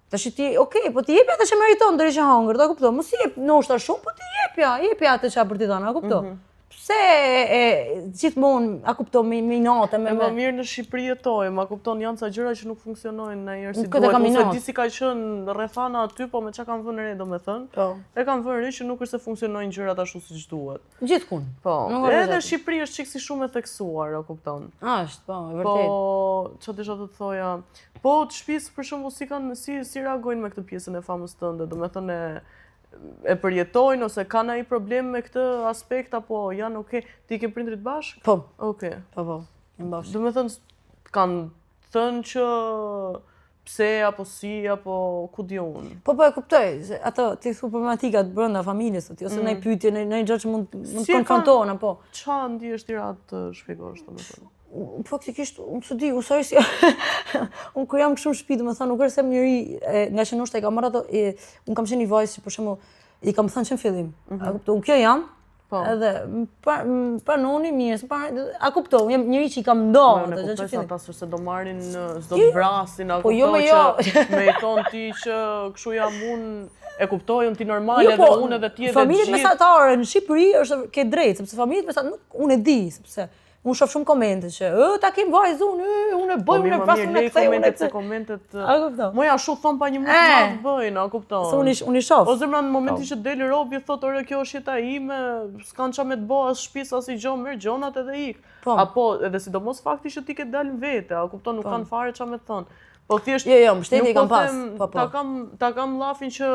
Tash ti, okay, po ti jepja atë që meriton deri që hangër, e kupto. Mos i jep ndoshta shumë, po ti jepja, jepja atë që për t'i dhënë, e kupto. Mm -hmm. Pse e, e gjithmonë, a kupton, me, me inate, me... E më mirë në Shqipëri jetojmë, a kupton, janë ca gjëra që nuk funksionojnë ndonjëherë si Këtë duhet. kam Unë s'e inat. di si ka qenë rrethana aty, po me çka kam vënë re, domethënë. Po. E kam vënë re që nuk është se funksionojnë gjërat ashtu siç duhet. Gjithkund. Po. Nuk është Edhe në vërtet. Shqipëri është çik si shumë e theksuar, a kupton. Është, po, e Po, vërtet. çfarë desha të thoja? Po, të shtëpisë për shembull si kanë si si reagojnë me këtë pjesën e famës tënde, domethënë e e përjetojnë ose kanë ai problem me këtë aspekt apo janë okay? Ti ke prindrit bashkë? Po, Okej. po, po, në bashkë. Do me thënë, kanë thënë që pse apo si apo ku di unë. Po, po, e kuptoj, se ato, ti thu problematikat brenda familjes, ti, ose mm. ndonjë pyetje, ndonjë gjë që mund, mund Si të e kanë- konfrontohen, apo. Qa ndihesh ti rahat të shpjegosh, domethënë? Unë, Faktikisht, unë s'e di, unë sa si... unë kur jam kështu në shtëpi, domethënë, nuk është se jam njeri, e, nga që ndoshta i kam marrë ato, e, unë kam qenë një vajzë që për shembull, i kam thënë që në fillim. A kupton, unë kjo jam, Po. edhe më pra, më pranoni mirë, s'më pra, a kupton, unë jam njeri që i kam ndarë Unë ato e gjë që kuptoj në se fillim. ata s'është se do marrin, s'do të vrasin, a Po, jo, kuptoj me jo. që me i thonë ti që kështu jam unë, e kuptoj unë ti normal Jo, edhe po, unë edhe ti edhe Familjet gjithë. mesatare në Shqipëri është ke drejtë, sepse familjet mesatare nuk unë e di, sepse unë shoh shumë komente që ë ta kem vajzë unë, ë, unë e Po bëj, unë mirë, e më vras, mirë, unë e lej kthej, unë e komentet se kthej. komentet... A kupton? Moj ashtu thon pa një mund E. të bëjnë, a kupton? Se unë i- unë i shoh. O zemra në momentin që del robi thot ore kjo është jeta ime, s'kan ça me të bë as shtëpisë as i gjë, merr gjonat edhe ik. Po. Apo edhe sidomos fakti që ti ke dalë në vete, a kupton, nuk kanë fare ça me të thënë. Po thjesht Jo, jo, mbështetje nuk i kam po pas, them, po, po. Ta kam ta kam llafin që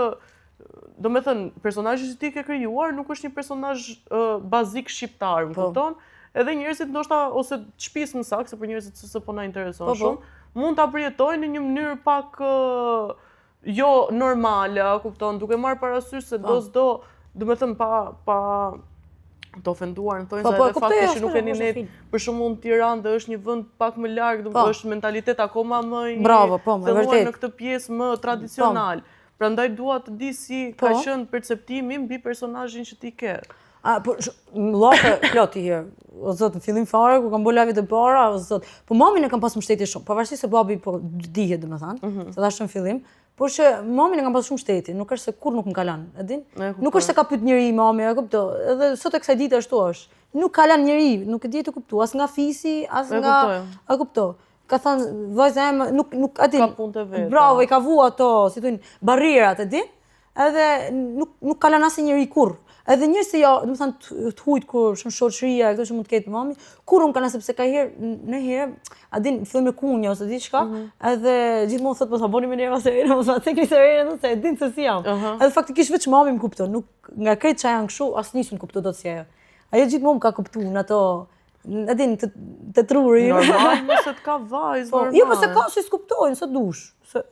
do me thënë, personazhi që ti ke krijuar nuk është një personazh uh, bazik shqiptar, më Po. kupton? Edhe njerëzit ndoshta ose të shtëpisë më saktë, se për njerëzit se se po na intereson Po, po. shumë, mund ta përjetojnë në një mënyrë pak ë, jo normale, a kupton, duke marrë parasysh se Po. do s'do, do me thënë pa pa të ofenduar në thonjë Po, se po, e edhe kuptoj, fakti është që nuk shumë, keni është net film. për shembull në Tiranë dhe është një vend pak më larg, do Po. është mentalitet akoma më i Bravo, po, e thelluar vërtet. në këtë pjesë më tradicional. Prandaj dua të di si ka Po. qenë perceptimi mbi personazhin që ti ke. A, po, sh- më llafe plot i herë. O zot, në fillim fare, kur kam bërë live të para, o zot. Po mamin e kam pas mbështetje shumë, pavarësisht se babi po dihet, domethënë, Mhm. se thash në fillim, por që mamin e kam pas shumë mbështetje, nuk është se kur nuk më ka lënë, e din? E kuptoj. Nuk është se ka pyet njeri mami, e kupto. Edhe sot e kësaj dite ashtu është. Nuk ka lënë njeri, nuk e di të kuptu, as nga fisi, as E nga, kuptoj. a kupto. Ka thënë vajza ime, nuk nuk a din. Ka punë të veta. Bravo, i ka vu ato, si thonë, barrierat, e din? Edhe nuk nuk ka lënë asnjë njeri kurr. Edhe njerëz se jo, do të thënë të, të hujt kur shumë shoqëria e këto që mund të ketë mami, kur unë kanë sepse ka herë në herë, a din filloj me kunja ose diçka, Mhm. edhe gjithmonë thot mos ma bëni me nerva Serena, mos ma cekni Serena, se e din se si jam. Aha. Edhe faktikisht veç mami më kupton, nuk nga krejt çka janë kështu, asnjë s'më kupton dot si ajo. Ajo gjithmonë më ka kuptuar në ato, e din të, të truri. Normal, mos e të ka vajzë, Po, normal. jo, po se ka si s'kuptojnë, sa dush. Se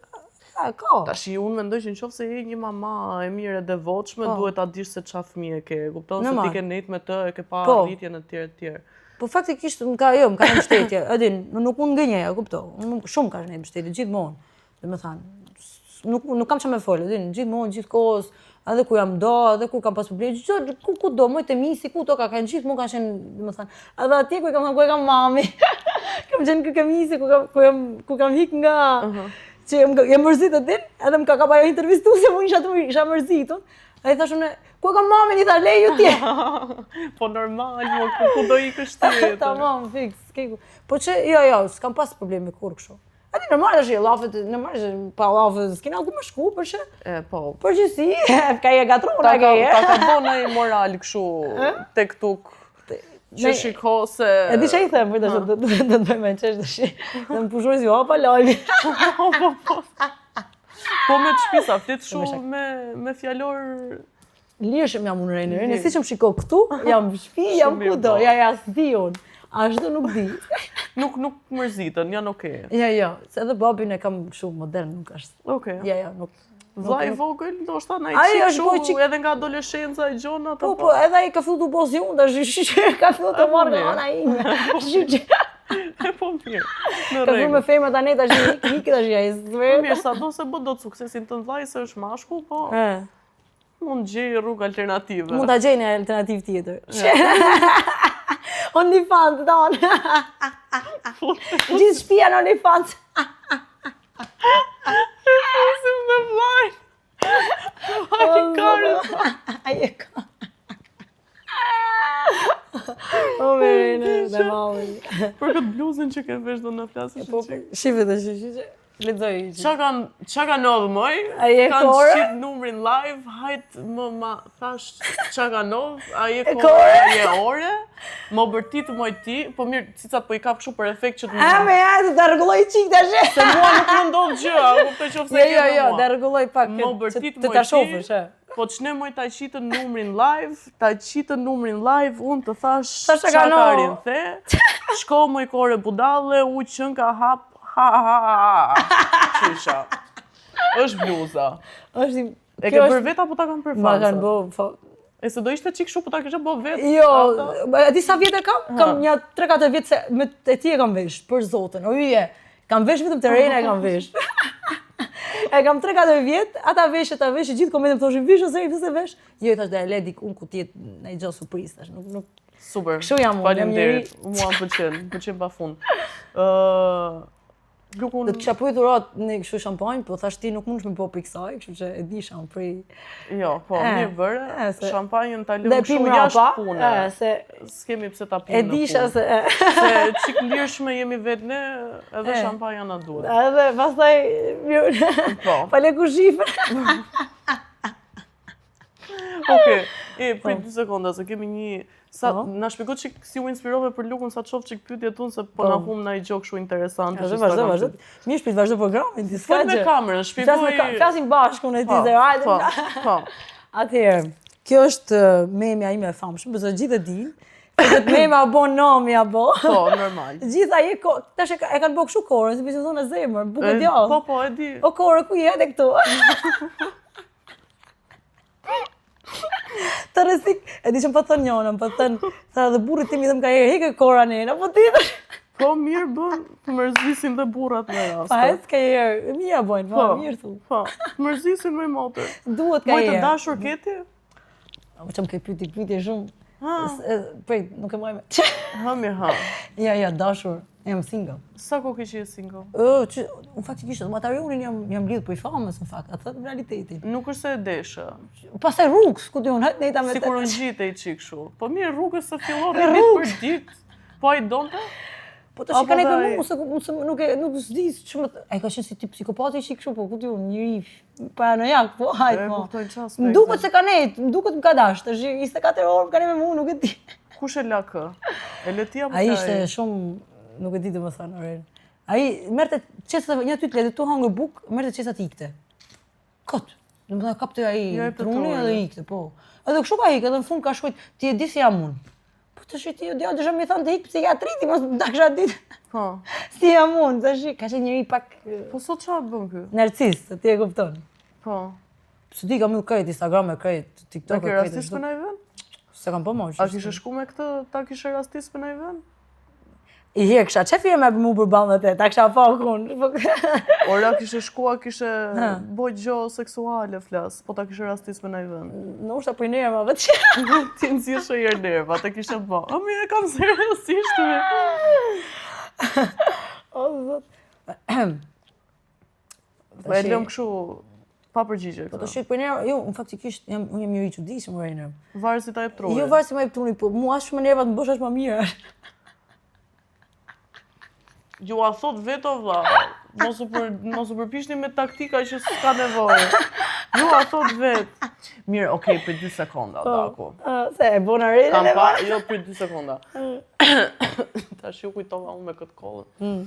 a, ka. Tash unë mendoj që nëse je një mama e mirë e devotshme, Po. duhet ta dish se çfarë fëmijë ke, e kupton se Normal. ti ke nejt me të, e ke pa Po. rritjen e tjerë e tjerë. Po faktikisht më ka jo, më ka në mbështetje, e din, nuk mund gënjej, e kupto. Unë nuk- shumë ka në mbështetje gjithmonë. Do të thënë, s- nuk nuk kam çfarë me fol, e din, gjithmonë gjithkohës, edhe kur jam do, edhe kur kam pas probleme, çdo ku ku do, moj te misi, ku do ka kanë gjithmonë kanë qenë, do të thënë, edhe atje ku i kam thënë ku e kam mami. kam qenë ku kam misi, ku kam ku jam ku kam hik nga që jam jam mërzit e din, edhe më ka kap ajo intervistuese, unë isha të isha mërzitun. Ai thash unë, ku e kam mamin, i tha, lej ju tje. Po normal, mo, ku, ku do ikësh ti? Tamam, fiks, s'ke ku. Po që, jo, jo, s'kam pas probleme kur kështu. A di normal është llafet, normal është pa llafet, s'kena ku më shku, për që E, po. përgjithësi, ka e gatrona Ta ka ka, e. ta ka bo nai moral kështu tek tuk që Ne- shiko se E di ç'i them, po tash do do të bëj me çesh tash. Do më pushoj si hapa live. Po, po, po. Po me të shtëpisa, flet me kështu shak. me me fjalor Lirshëm jam unë Reni, Reni, siç më shiko këtu, jam në shtëpi, jam Shumë mirë, kudo, po. ja ja s'di unë. Ashtu nuk di. nuk nuk mërzitën, janë okay. Ja, ja, se edhe babin e kam kështu modern, nuk është. Okej. Ja, ja, nuk. Vllai i vogël, ndoshta na i Ai çik është po kështu çik- edhe nga adoleshenca e gjonat Po, apo. po, edhe ai ka fillu të bëj si unë, tash ka fillu të po, marrë nga mirë. ana ime. Kështu që E po mirë. Në ka fillu me rregull. femra tani tash ik ik tash ai Po s'vret. mirë, sa do se bë dot suksesin tënd vllai se është mashkull, po E, mund gjej rrugë alternative. Mund ta gjej një alternativë tjetër. OnlyFans don. Gjithë shtëpia në OnlyFans. Si me vllai. Vllai ka Ai e ka. Bluzën që ke vesh do na flasësh Po, çik. shife të shi, shi, shi. Lexoj. Qa kanë qa ka ndodhë moj? A je Kanë kore? qit numrin live, hajt më ma thash qa ka ndodhë, a je kore, kore? a je ore? Më bërtit moj ti, po mirë, cicat po i kap kështu për efekt që të A me ja, të ta rregulloj çik tash. Se mua nuk më ndodh gjë, a kuptoj qoftë se Jo, ke jo, me jo, mua. ta rregulloj pak. Më që bërtit Të moj ta ti. shofësh, e. Po ç'ne moj ta qitën numrin live, ta qitën numrin live, unë të thash Thash qa e ka ka no. rin the, shko moj kore budalle, u qën ka hap, ha ha ha ha. Qysha. Është bluza. Është i- E kjo ke është- bërë vetë apo ta kanë për Ma fansa? kanë bë, po. E se do ishte çik kështu, po ta kishe bë vetë. Jo, ata? e di sa vjet e kam? Kam një 3-4 vjet se me e ti e kam vesh, për zotin. O yje, kam vesh vetëm të rena e kam vesh. e kam 3-4 vjet, ata vesh, ata vesh, gjithë komentet më thoshin vish ose pse se vesh. Jo, i thash da e le dik unë ku ti jetë në gjë surprizë tash, nuk nuk Super. Kështu jam unë, jam Faleminderit. Mua më pëlqen, më pëlqen pafund. Ë Lukun Do të kisha pyetur atë në kështu shampanjë, po thash ti nuk mundesh me bë prej kësaj, kështu që e di sham prej. Jo, po, E, mirë bëre. e, se- Shampanjën ta Dhe lëmë e kështu pim jashtë rapa, pune. e, se S'kemi pse ta pim e në disha punë. se e. Se çik lirshme jemi vetë ne, edhe E. shampanja na duhet. Edhe pastaj mirë. Po. Pa le ku shifë. Okej, e prit dy sekonda se kemi një sa Po. na shpjego çik si u inspirove për lukun sa të shoh çik pyetjet unë se po Po. na hum na i gjë kështu interesante. Vazhdo, që s'ta vazhdo, kam vazhdo. pyet. Mirë shpejt vazhdo programin, ti s'ka Fol me gjë. kamerën, Flasim me shpjegoj. ka- Flasim bashkë unë e ti Po, se hajde. Po, po. Atëherë, kjo është eh, memja ime e famshme, besoj gjithë e dinë. Se këtë meme a bo nomi a bo. Po, normal. Gjitha je ko, tash e, ka- e kanë bo kështu korën, si bisë thonë zemër, bukë E, djallë. Po, po, e di. O kore, ku je edhe këtu? Të rësik, e di që më pa thënë njona, më pa thënë, tha edhe burrit tim i them ka herë, heke kora nena, po ti Po, mirë bën, të mërzisin dhe burrat me raste. pa hec ka herë, e mira bojnë, po, mirë thu. Po, të mërzisin me motër. Duhet ka Moj të herë. dashur keti? Po që më ke pyeti, pyetje shumë. Ha, S- e, Prej, nuk e maj me. ha mirë, ha. Ja, ja, dashur, jam single. Sa kohë ke që je single? Ë, që, unë faktikisht, me atë Arionin jam, jam lidhur për i famës, në fakt, atë thëtë në realitetin. Nuk është se e desha. Pastaj rrugës, ku di unë, hajt nejta me Sikur u ngjite i çik kështu. Po mirë, rrugës se fillon rri ditë Rrugës. për ditë. Po ai donte? Po tash Apo ka nejtë dhe me ai- mua, se, ku- se nuk e nuk s'di ç'më ai ka qenë si tip psikopati që kështu, po ku di unë, njeri paranojak, po hajt E po. kuptoj çfarë Më aspekti. duket se ka nejt, më duket më ka dash, tash 24 orë më ka nejt me mua, nuk e di. Kush e la kë? E le ti apo Ai ka ishte shumë, nuk e di domethënë, Oren. Ai merrte qesat, një ty të letë tu hangër buk, merrte qesat ikte. Kot. Domethënë kapte ai Ja, e truni pëtore. edhe ikte, po. Edhe kështu ka ikë, edhe në fund ka shkruajt, ti e di si jam unë. Po tash ti jo djalë, desha më i thënë të ik psikiatrit, mos ta kisha ditë. Po. Si jam unë, tash ka qenë njeri pak eh, Po sot çfarë bën ky? narcist, ti e kupton. Po. Se di kam mbyll krejt Instagram e krejt, Ta TikTok ke e krejt. rastis për ndaj vend? Se kam po më. A kishe shku me këtë, ta kishe rastis për ndaj vend? I herë kisha qef herë me mu përballë me te, ta kisha pa kun. Po, Ora kishe shku, a kishe bo gjë seksuale flas, po ta kishe rastis për ndaj vend. Ndoshta për nerva vetë. Ti nxjesh e herë nerva, ta kishe bo. A mirë, e kam seriozisht me. O zot. Po e lëm kështu pa përgjigje Po këtë. të shit për nerva, jo, unë faktikisht jam unë jam njeri i çuditshëm ore nerv. Varet si ta jep truri. Jo varet si më jep truni, po mua as shumë nerva të më bësh as më mirë. Ju a thot vetë o vlla, mos u për mos u përpiqni me taktika që s'ka nevojë. Ju a thot vetë. Mirë, okay, për 2 sekonda, Daku. Ë, se e bona re. Kam pa, jo për 2 sekonda. Tash ju kujtova unë me këtë kollën. Mm.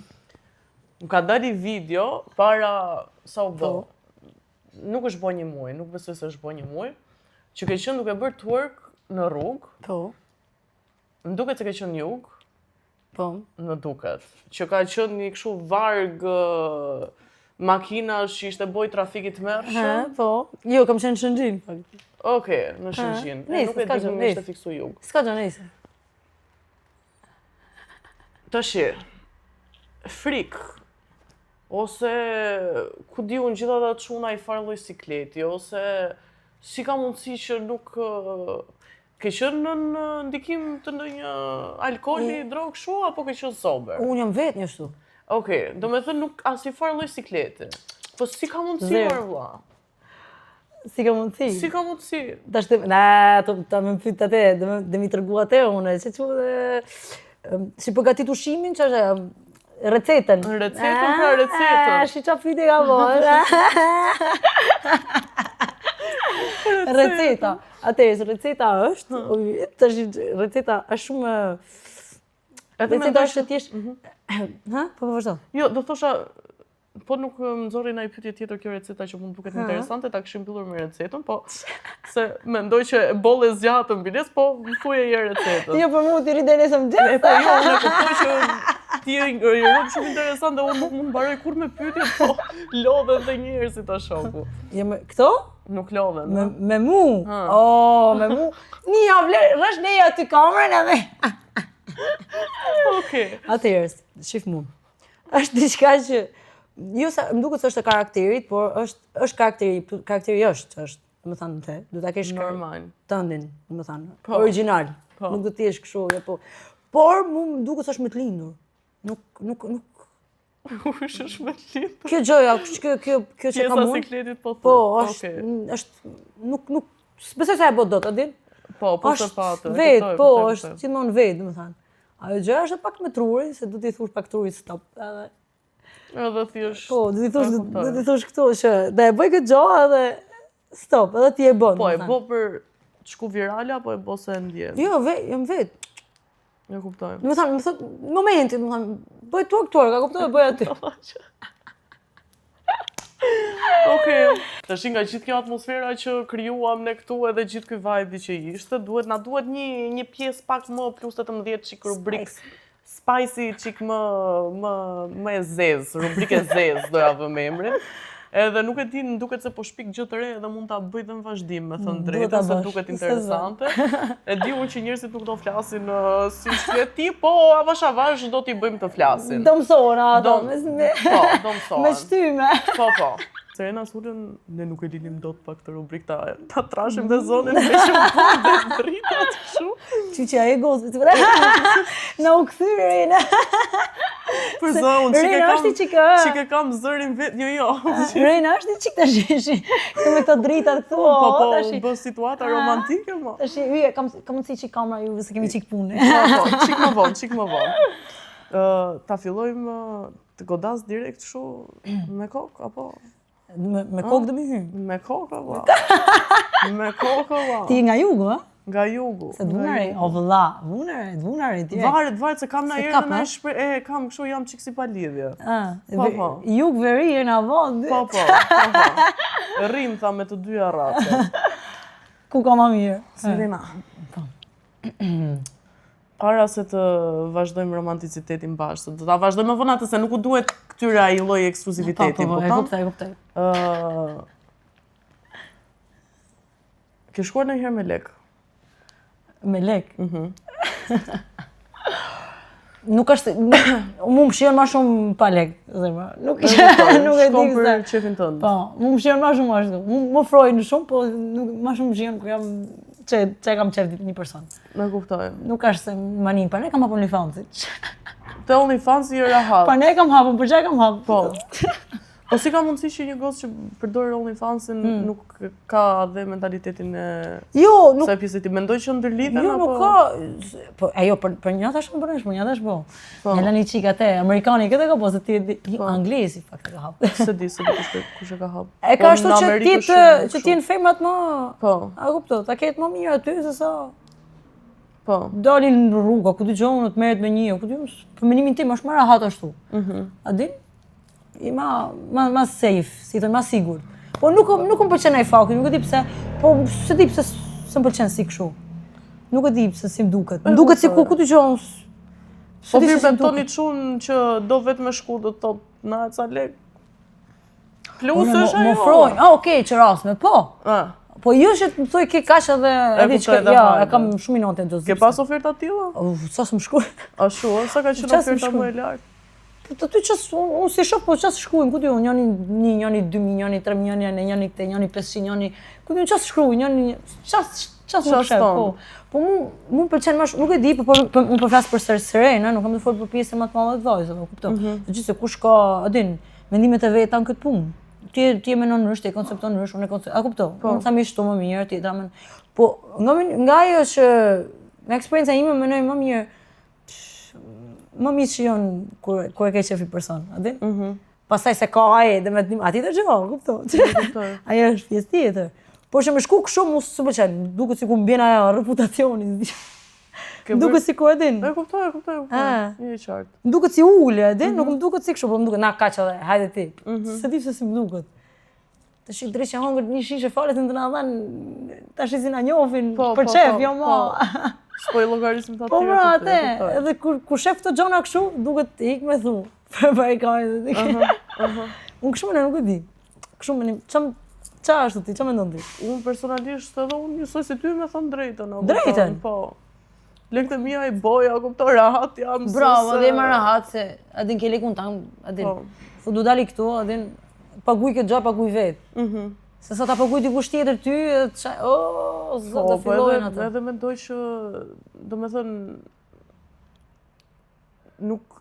Më ka dalë video para sa u bë. Po. Nuk është bë një muaj, nuk besoj se është bë një muaj, që ke qenë duke bërë twerk në rrugë, Po, më duket se ke qenë në jug, po. më duket, që ka qenë një kështu varg ë, makinash që ishte boj trafikit të Hë, mërshëm. po. Jo, kam qenë në Shëngjin. fakt. Okej, në Shëngjin. E, Nëse, Nuk e s'ka di gjë, më ishte nëse. fiksu jug. S'ka gjë nëse. Tashi, frikë, ose ku di unë gjitha ata çuna i farë lloj sikleti, ose si ka mundësi që nuk ë, ke qenë në në ndikim të ndonjë alkooli, drogë kështu apo ke qenë sober? Unë jam vetë njështu. Okej, do me thënë nuk as i farë lloj sikleti. Po si ka mundësi Zero. mor vlla? Si ka mundësi? Si ka mundësi? Tash të, na, të, ta më pyet atë, dhe më, dhe mi tregu atë unë, se çu dhe si përgatit ushqimin, që është ajo? Recetën. Recetën, pra recetën. Ah, shi qa pyetje ka bo. Receta. Atëherë, receta është, tash receta është shumë Edhe receta është thjesht. Mhm. Ha, po po vazhdo. Jo, do thosha Po nuk më nxori ndonjë pyetje tjetër kjo receta që mund duket interesante, ta kishim mbyllur me recetën, po se mendoj që boll e zgjatëm biles, po më thuaj një herë recetën. Jo, për mua ti rri deri nesër mëngjes. E po jo, unë e kuptoj që ti je një rob shumë interesant dhe unë nuk mund mbaroj kurrë me pyetje, po lodhen dhe njerëzit ta shoku. Jo, me këto? Nuk lodhen. Me, me mu? Oh, me mu. Një javë, rresh ne aty kamerën edhe. Okej. Atëherë, shif mu. Është diçka që jo sa më duket se është e karakterit, por është është karakteri, karakteri është, është, domethënë the, do ta kesh normal tëndin, domethënë, po, origjinal. Po. Nuk do të jesh kështu, jo po. Por mu më duket se është me të lindur. Nuk nuk nuk Kush është me të lindur? Kjo gjëja, kjo kjo kjo që kam unë. Pjesa sikletit po Po, është okay. është nuk nuk besoj se e bë dot, a din? Po, po se patë. Vet, po, është gjithmonë vet, domethënë. Ajo gjë është pak me trurin, se do t'i thush pak trurit stop. Edhe Edhe thjesht. Po, do t'i thush, do t'i thush këtu që do e bëj këtë gjë edhe stop, edhe ti e bën. Po, e bë për të shku virale apo e bë se e ndjen? Jo, ve, jam vet. E kuptoj. Domethënë, më thot, momenti, domethënë, bëj twerk twerk, a kuptoj, bëj aty. Okej. Tash nga gjithë kjo atmosfera që krijuam ne këtu edhe gjithë ky vibe që ishte, duhet na duhet një një pjesë pak më plus 18 çik rubrik spicy çik më më më e zezë, rubrikë e zezë do ja vëmë emrin. Edhe nuk e di, më duket se po shpik gjë të re edhe mund ta bëj dhe në vazhdim, me thënë drejtën, se duket interesante. E di unë që njerëzit nuk do flasin uh, si flet ti, po avash avash do t'i bëjmë të flasin. Do mësohen ato, me, me, po, do mësohen. Me shtyme. Po, po. Serena Sulën, ne nuk e linim dot pa këtë rubrikë ta, ta trashim dhe zonin me shumë po dhe dritat kështu. Qyqja e gozit, na u kthy Rena. Për zë, unë çik e kam, çik e kam zërin vetë, jo, jo. Rena është një çik të shishi, këtu me këto dritat këtu, po, po, po, u bë situata romantike, mo. Tash yje, kam, kam mundësi çik kamera juve, se kemi çik punë. Po, po, çik më vonë, çik më vonë. Ta fillojmë të godas direkt kështu me kokë, apo? Me, me kokë do mi hy. Me kokë, apo? Me kokë, apo? Ti nga jugu, a? Nga jugu. Se vunare, o vëlla, vunare, vunare, direkt. Varet, varet, se kam në erë në shpre, e, kam kështu jam çik si pa lidhje. Ah, po, po. Jug veri e në vonë. Po, po, po, po. Rrim, tha me të dyja racet. Ku ka ma mirë? Serena. Po. Para se të vazhdojmë romanticitetin bashkë, do ta vazhdojmë më vonë atë se nuk u duhet këtyre ai lloj ekskluziviteti, po, po, po, e kuptoj, e kuptoj. Ë Ke shkuar ndonjëherë me lek? Me lek? Mhm. nuk është, mu më shijon ma shumë pa lek, zemra. Nuk, nuk e di pse. për qefin tënd. Po, mu më shijon ma shumë ashtu. Mu më ofrojnë shumë, po nuk, ma shumë më shijon kur jam që, që e kam qef një person. E kuptoj. Nuk është se ma nin, pa ne kam hapur OnlyFans-it. Te OnlyFans i rahat. Pa ne kam hapur, për që e kam hapur? Po. Po si ka mundësi që një gocë që përdor OnlyFans-in hmm. nuk ka dhe mentalitetin e Jo, nuk sa pjesë ti mendoj që ndërlidhen jo, apo nuk ka. Po ajo për për një tash më bësh, për një tash po. po. Një lani çik atë, amerikani këtë ka po se ti di, po. anglezi fakt e ka hap. S'e di, s'e di kush kush e ka hap. E ka po, ashtu që ti të që ti në femrat më Po. A kupto, ta ketë më mirë aty se sa Po. Dalin në rrugë, ku dëgjon të merret me një, ku dëgjon, për mendimin tim është më rahat ashtu. Mhm. Mm A din? I ma, ma, ma safe, si thonë, ma sigurt. Po nuk, nuk më pëlqen ai fakti, nuk e di pse, po s'e di pse s'më pëlqen si kështu. Nuk e di pse si më duket. Më duket si ku ku dëgjon. Po mirë premton një çun që do vetë me shku, do të thotë na e ca lek. Plus është ajo. Më ofrojnë. Ah, okay, që rast me po. Ah. Po jo që të më thoj ke kaq edhe edhe çka, ja, e kam shumë inat do. Ke pas oferta të tilla? Sa s'më shkruajnë. Ashtu, sa ka qenë oferta më e lartë? Po të ty që unë si shoh, po që shkruajnë, ku di unë, njëni një, njëni 2000, njëni 3000, njëni njëni njëni këte, njëni 500, njëni, ku di unë që shkruajnë, njëni, që që më shef, po. Po mu, mu më pëlqen më shumë, nuk e di, po, po, po unë po flas për ser Serena, nuk kam të folë për pjesën më të madhe të vajzave, kupton. Mm -hmm. Gjithse kush ka, a din, mendimet e veta në këtë punë. Ti ti e mendon ndryshe, ti e koncepton ndryshe, unë e konceptoj. A kupton? Po. Unë them ishtu më mirë, ti ta men. Po nga nga ajo që nga eksperienca ime mendoj më mirë. Më mirë që janë kur, kur e ke qef një person, a din? Mm -hmm. Pastaj se ka ai, dhe me të një, aty të gjë, kupton? Ajo është pjesë tjetër. Por që me shku kështu, mu s'më pëlqen, duket sikur më bjen ajo reputacioni, s'di. Duket sikur e din. E kuptoj, e kuptoj, e kuptoj. Je i qartë. Më duket si ulje, e din, nuk mhm. më duket si kështu, po më duket na kaq edhe, hajde ti. Mhm. S'e di pse si më duket. Tash i dreqi hangër një shishe fare të na dhan tash si na njohin po, për po, qef, po, jo ma. Po. S'po i llogarisim të Po pra atë, edhe kur kur shef këto gjëra kështu, duket ik me thu. Për për e ka edhe. Unë kështu më nuk e di. Kështu më çam ça ashtu ti, ça mendon ti? Unë personalisht edhe unë njësoj si ty me thënë drejtën. Drejtën? Po. Lekët e mia i boj, a kupton rahat jam. Bravo, dhe më rahat se a din ke lekun tan, a din. Po. Thu do dali këtu, a din paguj këtë gjë, paguj vet. Mhm. Mm se sa ta paguaj dikush tjetër ty, edhe ça, oh, zot, po, do po fillojnë atë. Edhe mendoj që, do me thënë, nuk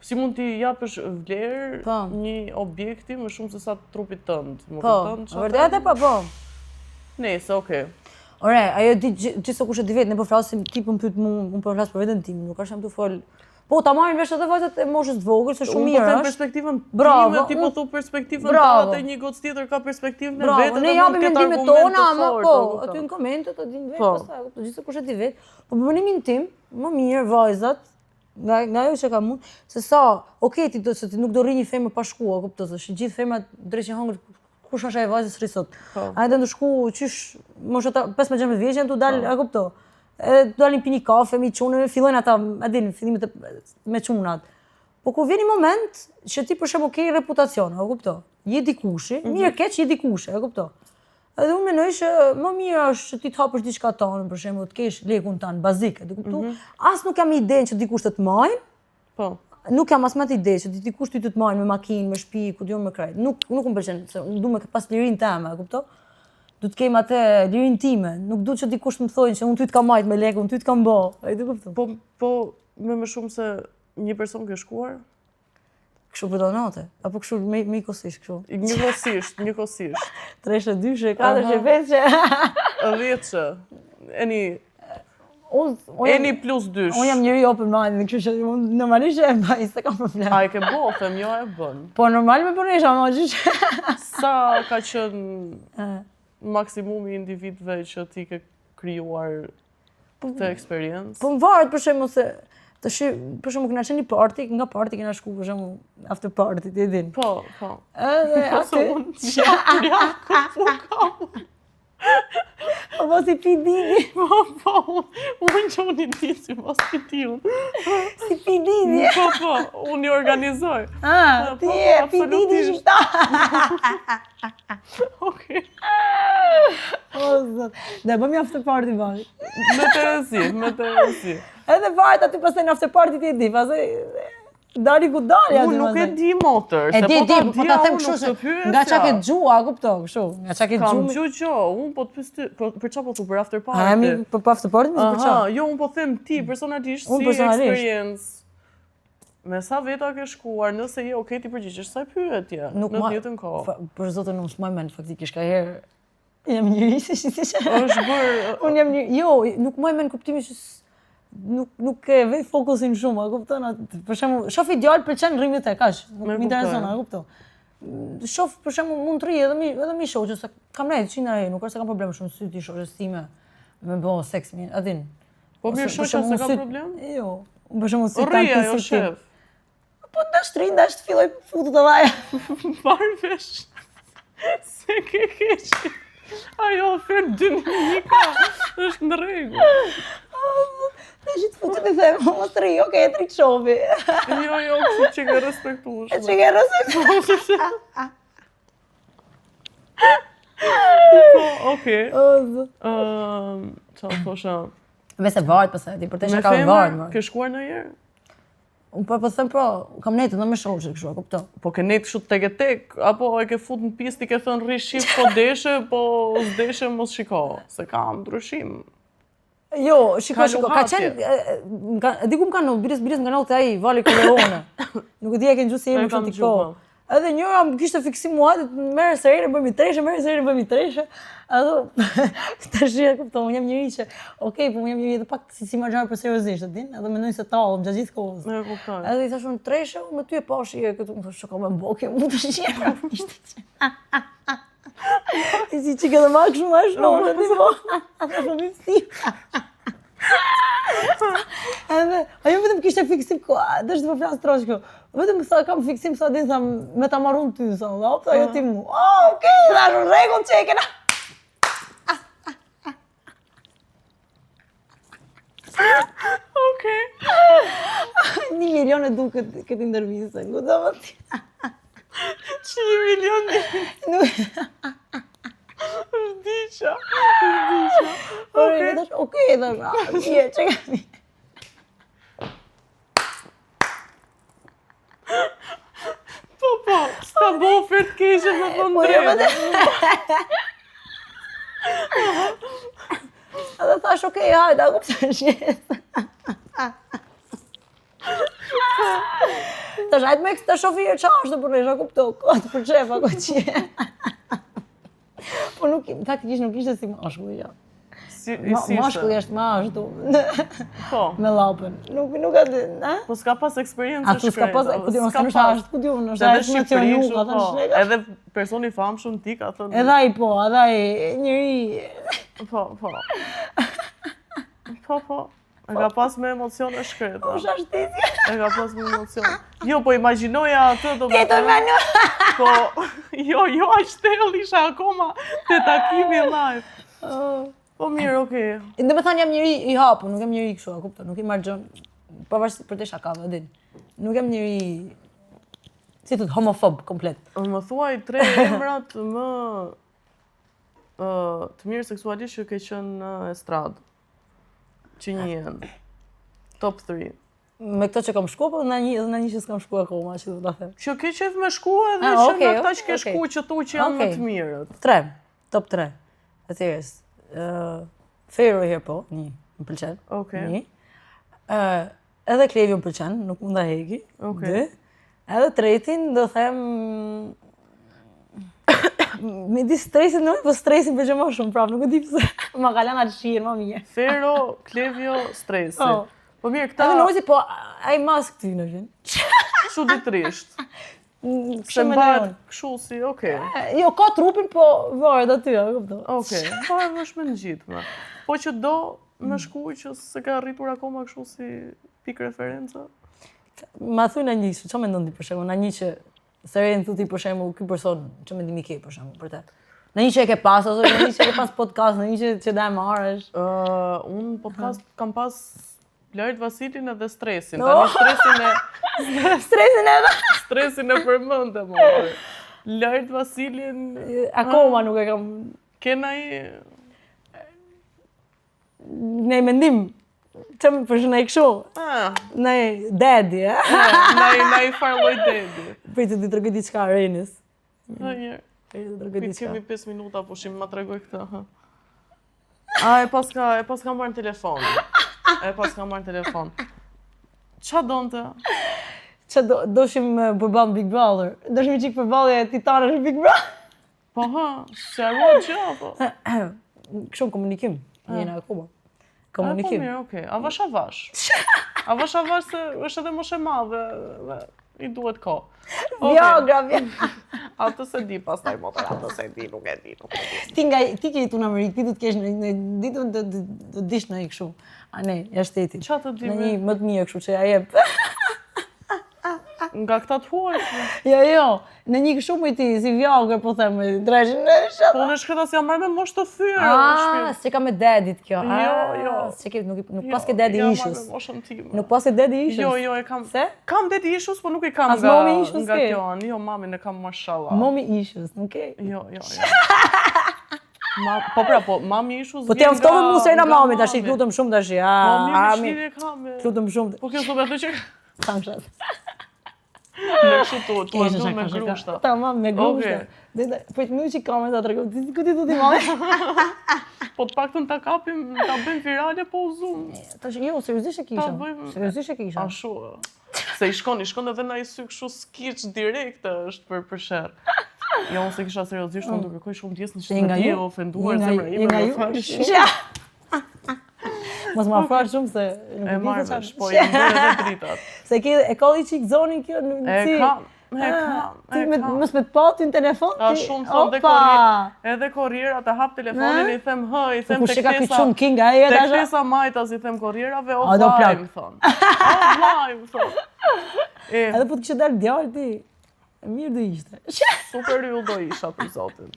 si mund t'i japësh vlerë po. një objekti më shumë se sa trupit tënd, më po, kupton? Po, vërtet e po, po. Nëse, okay. Ore, ajo di gjithsekush e di vetë, ne po flasim, ti po më pyet mua, unë po flas për veten time, nuk është jam tu fol. Po, ta marrin vesh edhe vajzat e moshës të vogël, se shumë mirë është. Unë po them perspektivën time, ti po thu perspektivën tënde, një gocë tjetër ka perspektivën e vet, ne japim mendimet tona, ama po, aty në komente të dinë vetë, po. pastaj, kupton, gjithsekush e di vetë. Po për mendimin tim, më mirë vajzat, nga, nga ajo që kam unë, se sa, okej, ti do, se ti nuk do rri një femër pa shkua, kupton, se shi gjithë femrat dreqin hangër, kush është ajo vajzë s'rri sot. Po. A edhe të shku, qysh, mosha 15-16 vjeç janë tu dal, po. a kupto. Edhe të dalin pini kafe, mi çunë, fillojnë ata, a din, fillimet me çunat. Po kur vjen një moment që ti për shembull ke reputacion, a kupto. Je dikushi, mm -hmm. mirë keq je dikushi, a kupto. Edhe unë mendoj që më mirë është që ti të hapësh diçka tënde, për shembull, të kesh lekun tënd bazik, e kupton? Mm -hmm. As nuk kam idenë që dikush të të majë. Po. Nuk kam as më atë ide që dikush ty të të majë me makinë, me shtëpi, ku di unë me krejt. Nuk nuk më pëlqen, se unë du me pas lirinë teme, e kupton? Du të kem atë lirinë time, nuk du që dikush të më thojë që unë ty të kam majt me lekë, unë ty të kam bo. E di kupton? Po, po me më shumë se një person ke shkuar? Kështu për do nate, apo kështu me, me njëkohësisht kështu? Njëkohësisht, njëkohësisht. Treshe, dyshe, katërshe, peshe. Dhjetëshe. Eni... Eni plus dysh. Unë jam njeri open mind, kështu që unë normalisht e bëj, s'e kam problem. A e ke bo, them, jo e bën. Po normal me punesha, ma gjysh. Sa ka qenë maksimumi i individëve që ti ke krijuar këtë eksperiencë? Po më varet për shembull se të shi, për shembull kena qenë një party, nga party kena shku për shembull after party, ti e din. Po, po. Edhe po, aty. Unë jam ja, po kam. Po mos i P Diddy. Po, po, unë që unë i di si mos i di unë. Si P Diddy. Po, po, unë i organizoj. Ah, ti po, je po, P Diddy shqiptar. Okej. O, zot. Dhe bëmi after party bashkë. Me Terezi, me Terezi. Edhe varet aty pastaj në after party ti e di, pastaj dali ku dali aty. Unë nuk e di motër, se po ta po ta them kështu se nga çka ke dëgju, a kupto, kështu, nga çka ke dëgju. Kam dëgju që unë po të pyes ty, po për çfarë po thu për after party? A jemi për after party, për çfarë? Jo, unë po them ti personalisht si eksperiencë. Me sa veta ke shkuar, nëse je okay ti përgjigjesh kësaj pyetje nuk në të njëjtën kohë. Për zotin unë s'maj mend faktikisht ka herë jam njeri si si si. Është bërë unë jam një jo, nuk maj mend kuptimin që nuk nuk e vej fokusin shumë, a kupton? Për shembull, shoh i djalë pëlqen rri me të kaq, nuk më intereson, a kupton? Shoh për shembull mund të rri edhe mi edhe mi shoqe se kam nejt qindra herë, nuk është se kam problem shumë sytë i shoqes time me bë seks mi, a din. Po mirë shoqja s'e ka problem? Jo. Unë për shembull si tan ti si shef. Po ndash tri, ndash të filloj futut edhe ajo. Marr vesh. Se ke keq. Ajo ofertë dy në një ka. Është në rregull. Dhe që të futut i them, mos rri, okej, e tri të shofi. Jo, jo, kështu që ke respektueshme. Që ke respektueshme. Po, okej. Ëm, çfarë thosha? Me se varet pastaj, ti për të ka varet. Ke shkuar ndonjëherë? Unë po po them po, kam nejtë edhe me shoqe kështu, e kupton. Po ke nejtë kështu tek e tek, apo e ke fut në pistë, i ke thënë rri shif po deshe, po s'deshe mos shiko, se ka ndryshim. Jo, shiko, shiko, ka qenë, ka, e di ku më ka ndodhur, biles, biles më ka ndodhur te ai, Vali Corleone. Nuk e di e ke ngju si emër kështu ti po. Edhe njëra më kishte fiksim mua, të merre Serenën, bëhemi treshe, merre Serenën, bëhemi treshe. Edhe tash e kupton, unë jam njeri që, okej, po unë jam njeri edhe pak si si marr për seriozisht, e din? Edhe mendoj se tallem gjatë gjithë kohës. E kuptoj. Edhe i thash unë treshe, unë me ty e pash je këtu, më thosh, çka më boke, mu të shqera. Ishte që. I si që edhe ma kështu ma shnonë, ti po. Ata po më si. Edhe, ajo vetëm kishte fiksim, ko, dështë të po flas trosh këtu. Vetëm tha kam fiksim sa din tha me ta marrun ty sa, dhe op, tha jo ti mu. Oh, okej, thash në rregull që e kena. Okej. Një milion e du këtë, këtë intervistën, ku do më ti. Që një milion një Nuk, vdiqa. Vdiqa. Okej, okay. thash, okej, thash, a, mirë, që ka mirë. Po, po, s'ta bo ofertë keqe me thonë Po, jo, drejtë. Edhe thash, okej, hajde, a kupton që. Thash, hajde me këtë shoferë qa është të përnesh, a kupto, ko të përqef, a ko që. Po nuk, faktikisht nuk ishte si mashkull, jo. Si, Ma, si ishte? mashkulli është ma ashtu, Po. me llapën. Nuk, nuk a di, a? Po s'ka pas eksperiencë A tu s'ka pas, ku di unë, s'ka s'ka pas. është, ku di unë, Se është edhe Shqipëri, emocionu, kështu, ka thënë po. shnega. Edhe personi i famshëm ti ka thënë. Edhe ai po, edhe ai njeri, Po, po. Po, po. E ka pas me emocion e shkreta. po shashtizje. E ka pas me emocion. Jo, po imagjinoja atë do Ti të menu. Po, jo, jo, aq thellë isha akoma te takimi live. Po mirë, okej. Do me thënë jam njeri i hapur, nuk jam njeri kështu, a kupton, nuk i marr gjën, pavarësisht për të shakave, e din. Nuk jam njeri si thot homofob komplet. Më thuaj tre emrat më ë, të mirë seksualisht që ke qenë në estradë. Që njihen. Top 3. Me këto që kam shku, po në një edhe në një që s'kam shku akoma, që do ta them. Që ke qef me shku edhe Ah, që okej, nga këta që ke okej. shku që thu që janë më Okej. të mirët. Tre, top 3. Atëherë, ë Fero herë po, një, më pëlqen. Okej. Një. Ë edhe Klevio më pëlqen, nuk mund ta heki. Okej. Dy. Edhe tretin do them Midis stresit nuk, po stresin pëlqen më shumë, prapë nuk e di pse. Ma ka lënë atë shijen më mirë. Fero, Klevio, Stresi. Po. Po mirë, këta Edhe Noizi, po ai mask ty në vjen. çuditërisht. Se Kështu më mbahet lejon. kështu si, okej. Jo, ka trupin, po varet aty, a kupton. Okej, varet është me ngjitme. Po që do me shku që s'e ka arritur akoma kështu si pikë reference. Ma thuj në një, çfarë mendon ti për shembull, në një që Seren thu ti për shembull, ky person, çfarë mendimi ke për shembull për të? Në një që e ke pas ose në një që e ke pas podcast, në një që që da e marrësh. Ë, unë podcast kam pas Larit Vasilin edhe Stresin. No. Tani Stresin e Stresin edhe Stresin e përmendëm. mo. Larit Vasilin akoma nuk e kam ke nai në mendim. Që më për shembull kështu, ah, në daddy, eh? nai nai farë lloj dedi. Prit të të tregoj diçka Renis. Në një Prit të tregoj Prit diçka. kemi 5 minuta pushim, ma tregoj këtë. ha. A, e pas ka, e pas ka marrë në telefon. E pas ka marrë në telefon. Qa donte? Që do, doshim eh, përballë Big Brother. Doshim çik përballje e titanësh Big Brother. Po ha, se arua gjë, po. Kështu në komunikim, jena akoma. A, po Komunikim. mirë, okej. Avash avash. Avash avash se është edhe moshë e madhe dhe i duhet kohë. Okej, Viagra, Viagra. Atë se di pastaj motor, atë se di, nuk e di, nuk e di. Ti nga ti ke jetu në Amerikë, ti do të kesh në në ditë do do do dish në një kështu. A ne, jashtë shtetit. Qa të di Në me? një më të mirë kështu që ja jep. Nga këta të huaj. Jo, jo, në një kështu më ti, si Viagra po them, dreshin në Po unë shkreta si jam marrë me moshë të thyer. Ah, s'e ka me daddy kjo. Jo, Ah, jo. S'e ke nuk nuk paske daddy Jam marrë issues. me moshën time. Nuk paske daddy issues. Jo, jo, e kam. Se? Kam daddy issues, po nuk e kam As nga mommy issues nga ke? kjo anë. Jo, mamin e kam mashallah. Mommy issues, nuk ke. Jo, jo, jo. Ma, po pra, po mami issues. Po ti jam vjen ftove nga- mu se na nga mami tash, mami. lutem shumë tash. A, Po mirë, a, me mi, ç'lidhje kam. e? lutem shumë. Po kjo s'do të që Kam shat. në kështu tu, tu Kesh, e me shaka, shaka. grushta. Tamam, me grushta. Okej. Dhe po të më që kamerën ta tregoj. Ti ku ti do ti mami? Po të paktën ta kapim, ta bëjmë virale, po u zoom. Tash jo, seriozisht e kisha. Ta bëjmë- Seriozisht e kisha. Ashtu. Se i shkon, i shkon edhe në i sy kështu skiç direkte është për për sherr. Jo, unë se kisha seriozisht, unë do kërkoj shumë ndjesë në që të je ofenduar zemra ime, më fal shumë. Mos më afro shumë se nuk e di se çfarë. Po jam bërë edhe dritat. Se ke e ka i çik zonin kjo në si. E ka, e ka. Ti me mos me të pati në telefon ti. A shumë thonë dhe korrier, edhe korrierat e hap telefonin i them hë, i them tek kthesa. Kush e ka ky King ai e tash. Tek kthesa majtas i them korrierave o vllai më thon. O vllai më thon. Edhe po të kishte dalë djalë ti. Mirë do ishte. Super yll do isha për zotin.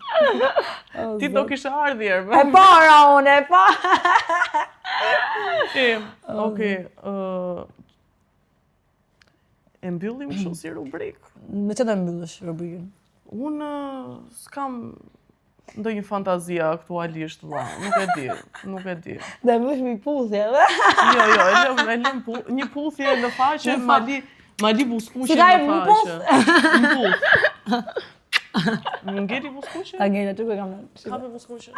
Ti do kishe ardhur herë. E para unë, e para. E, okej, e mbyllim kështu si rubrikë. Me çfarë do mbyllësh rubrikën? Unë s'kam ndonjë fantazi aktualisht, vlla, nuk e di, nuk e di. Do e mbyllësh me puthje, dhe? Jo, jo, e lëm, e lëm pu, një puthje në faqe, ma li, ma li buzëkuqe në faqe. Më puth. Më ngeli buzëkuqe? Ta ngeli, aty ku e kam në. Kape buzëkuqe.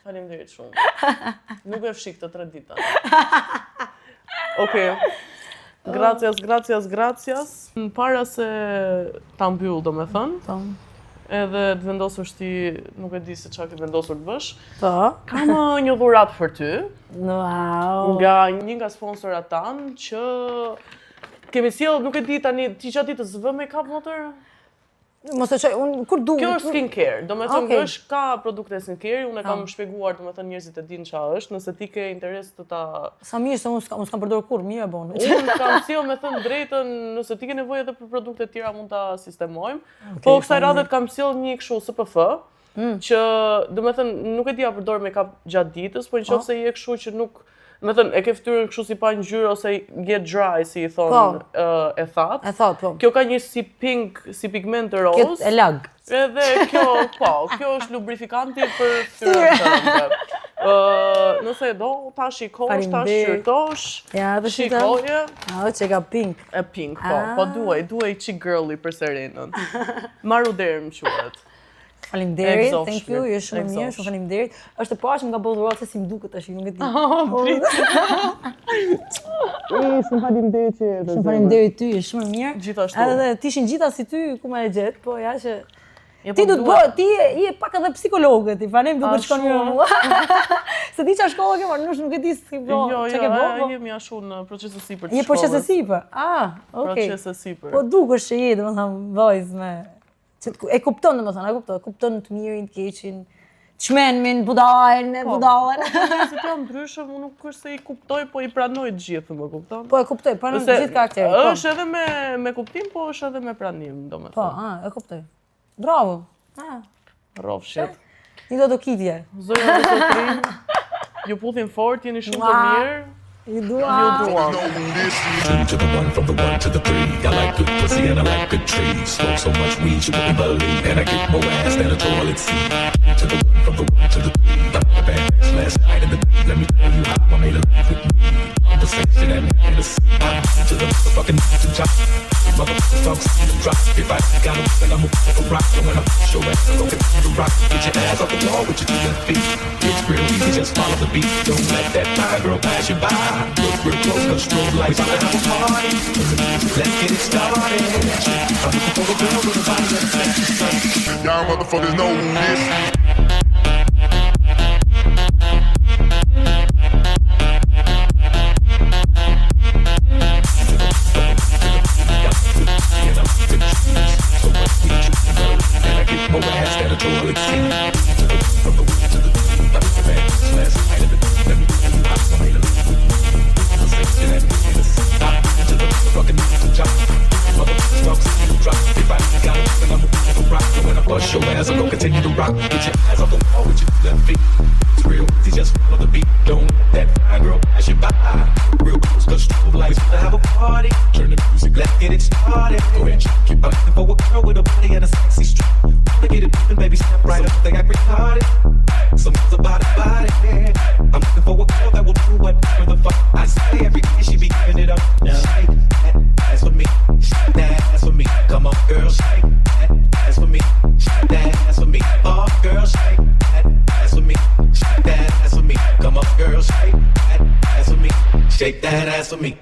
Faleminderit shumë. Nuk e fshi këtë tre dita. Okej. Gracias, gracias, gracias. Në para se ta mbyll, do me thënë. Po. Edhe të vendosësh ti, nuk e di se çka ke vendosur të bësh. Po. Kam një dhuratë për ty. Wow. Nga një nga sponsorat tanë që kemi sjell, nuk e di tani, ti gjatë ditës vë make-up motër? Mos e çoj, unë kur du. Kjo është skincare, do me thënë okay. është ka produkte skincare, unë e kam ah. shpjeguar, do me thënë njerëzit e dinë çfarë është, nëse ti ke interes të ta... Sa mirë se unë s'kam, unë s'kam përdorur kurrë, mirë e bon. Unë kam sjell me thënë drejtën, nëse ti ke nevojë edhe për produkte tjera mund ta sistemojmë. Okay, po kësaj radhe të kam sjell një kështu SPF, mm. që do me thënë nuk e di a përdor make-up gjatë ditës, po në qoftë se je kështu që nuk Me thënë, e ke fytyrën kështu si pa ngjyrë ose je dry, si i thonë, po. e thatë. E thatë, po. Kjo ka një si pink, si pigment roz. Kjo e lag. Edhe kjo, po, kjo është lubrifikanti për fytyrën tënde. Nëse e do, ta shikosh, ta shqyrtosh, ja, edhe shikoje. A, që ka pink. E pink, po, po duaj, duaj çik girly për Serenën. Maruderm quhet. Faleminderit, thank you, je shumë mirë, shumë faleminderit. Është e para që më ka bërë dhuratë se si më duket tash, nuk e di. Oh, shumë faleminderit që erdhe. Shumë faleminderit ty, je shumë mirë. Gjithashtu. Edhe të ishin gjitha si ty, ku ma e gjet, po ja që Ti do të bëj, ti je pak edhe psikologe ti, prandaj më duket shkon mirë mua. Se di çfarë shkollë ke marrë, nuk nuk e di si po. Jo, jo, ke bërë, po. jemi ashtu në proces e sipër. Je proces e sipër. Ah, okay. Proces e sipër. Po dukesh që je, domethënë, vajzë me Që e kupton, domethënë, e kupton, e kupton të mirin, të keqin, të çmenmin, budallën, po, budallën. Po, po, se jam ndryshëm, unë nuk është se i kuptoj, po i pranoj të gjithë, më kupton? Po, e kuptoj, pranon të gjithë karakteret. Po. Është edhe me, me kuptim, po është edhe me pranim, domethënë. Po, a, e kuptoj. Bravo. A. Rrofshit. Një do të kitje. Zonja dhe zotërinj, ju puthim fort, jeni shumë të mirë. Ju duam. Ju duam. Two to the one, from the one to the three. I like good pussy and I like good trees. Smoke so much weed you wouldn't believe. And I get more ass than a toilet seat. To the one, from the one to the three. I met a badass last night in the let me tell you how I made a life with me. Conversation and Hennessy. I'm to the motherfucking top. Motherfuckers talk, see them drop. If I got a then I'm a fucking rock. And when I push your ass, I'm gonna the rock. Get your ass off the wall with your two left feet. It's real easy, just follow the beat. Don't let that fire girl pass you by. Look real close, cause strobe lights are have a party. Let's get it started. I'm looking for a girl with a body that's sexy. Y'all motherfuckers know this. Bust your ass, I'm gonna continue to rock. Get your ass off the wall with your left feet. It's real, easy, just follow the beat. Don't let that fine girl pass you by. Real close, cause strobe lights wanna have a party. Turn the music, let's get it started. Go ahead, keep up for a girl with a body and a sexy strut. Wanna get it poppin', baby, step right up. They act retarded. Something's about a body. I'm looking for a girl that will do whatever the fuck I say. Every day she be giving it up. Shake that ass for me. Shake that ass for me. Come on, girl, shake that ass for me. Shake that ass for me. Oh, girl, shake that ass for me. Shake that ass for me. Come on, girl, shake that ass for me. Shake that ass for me.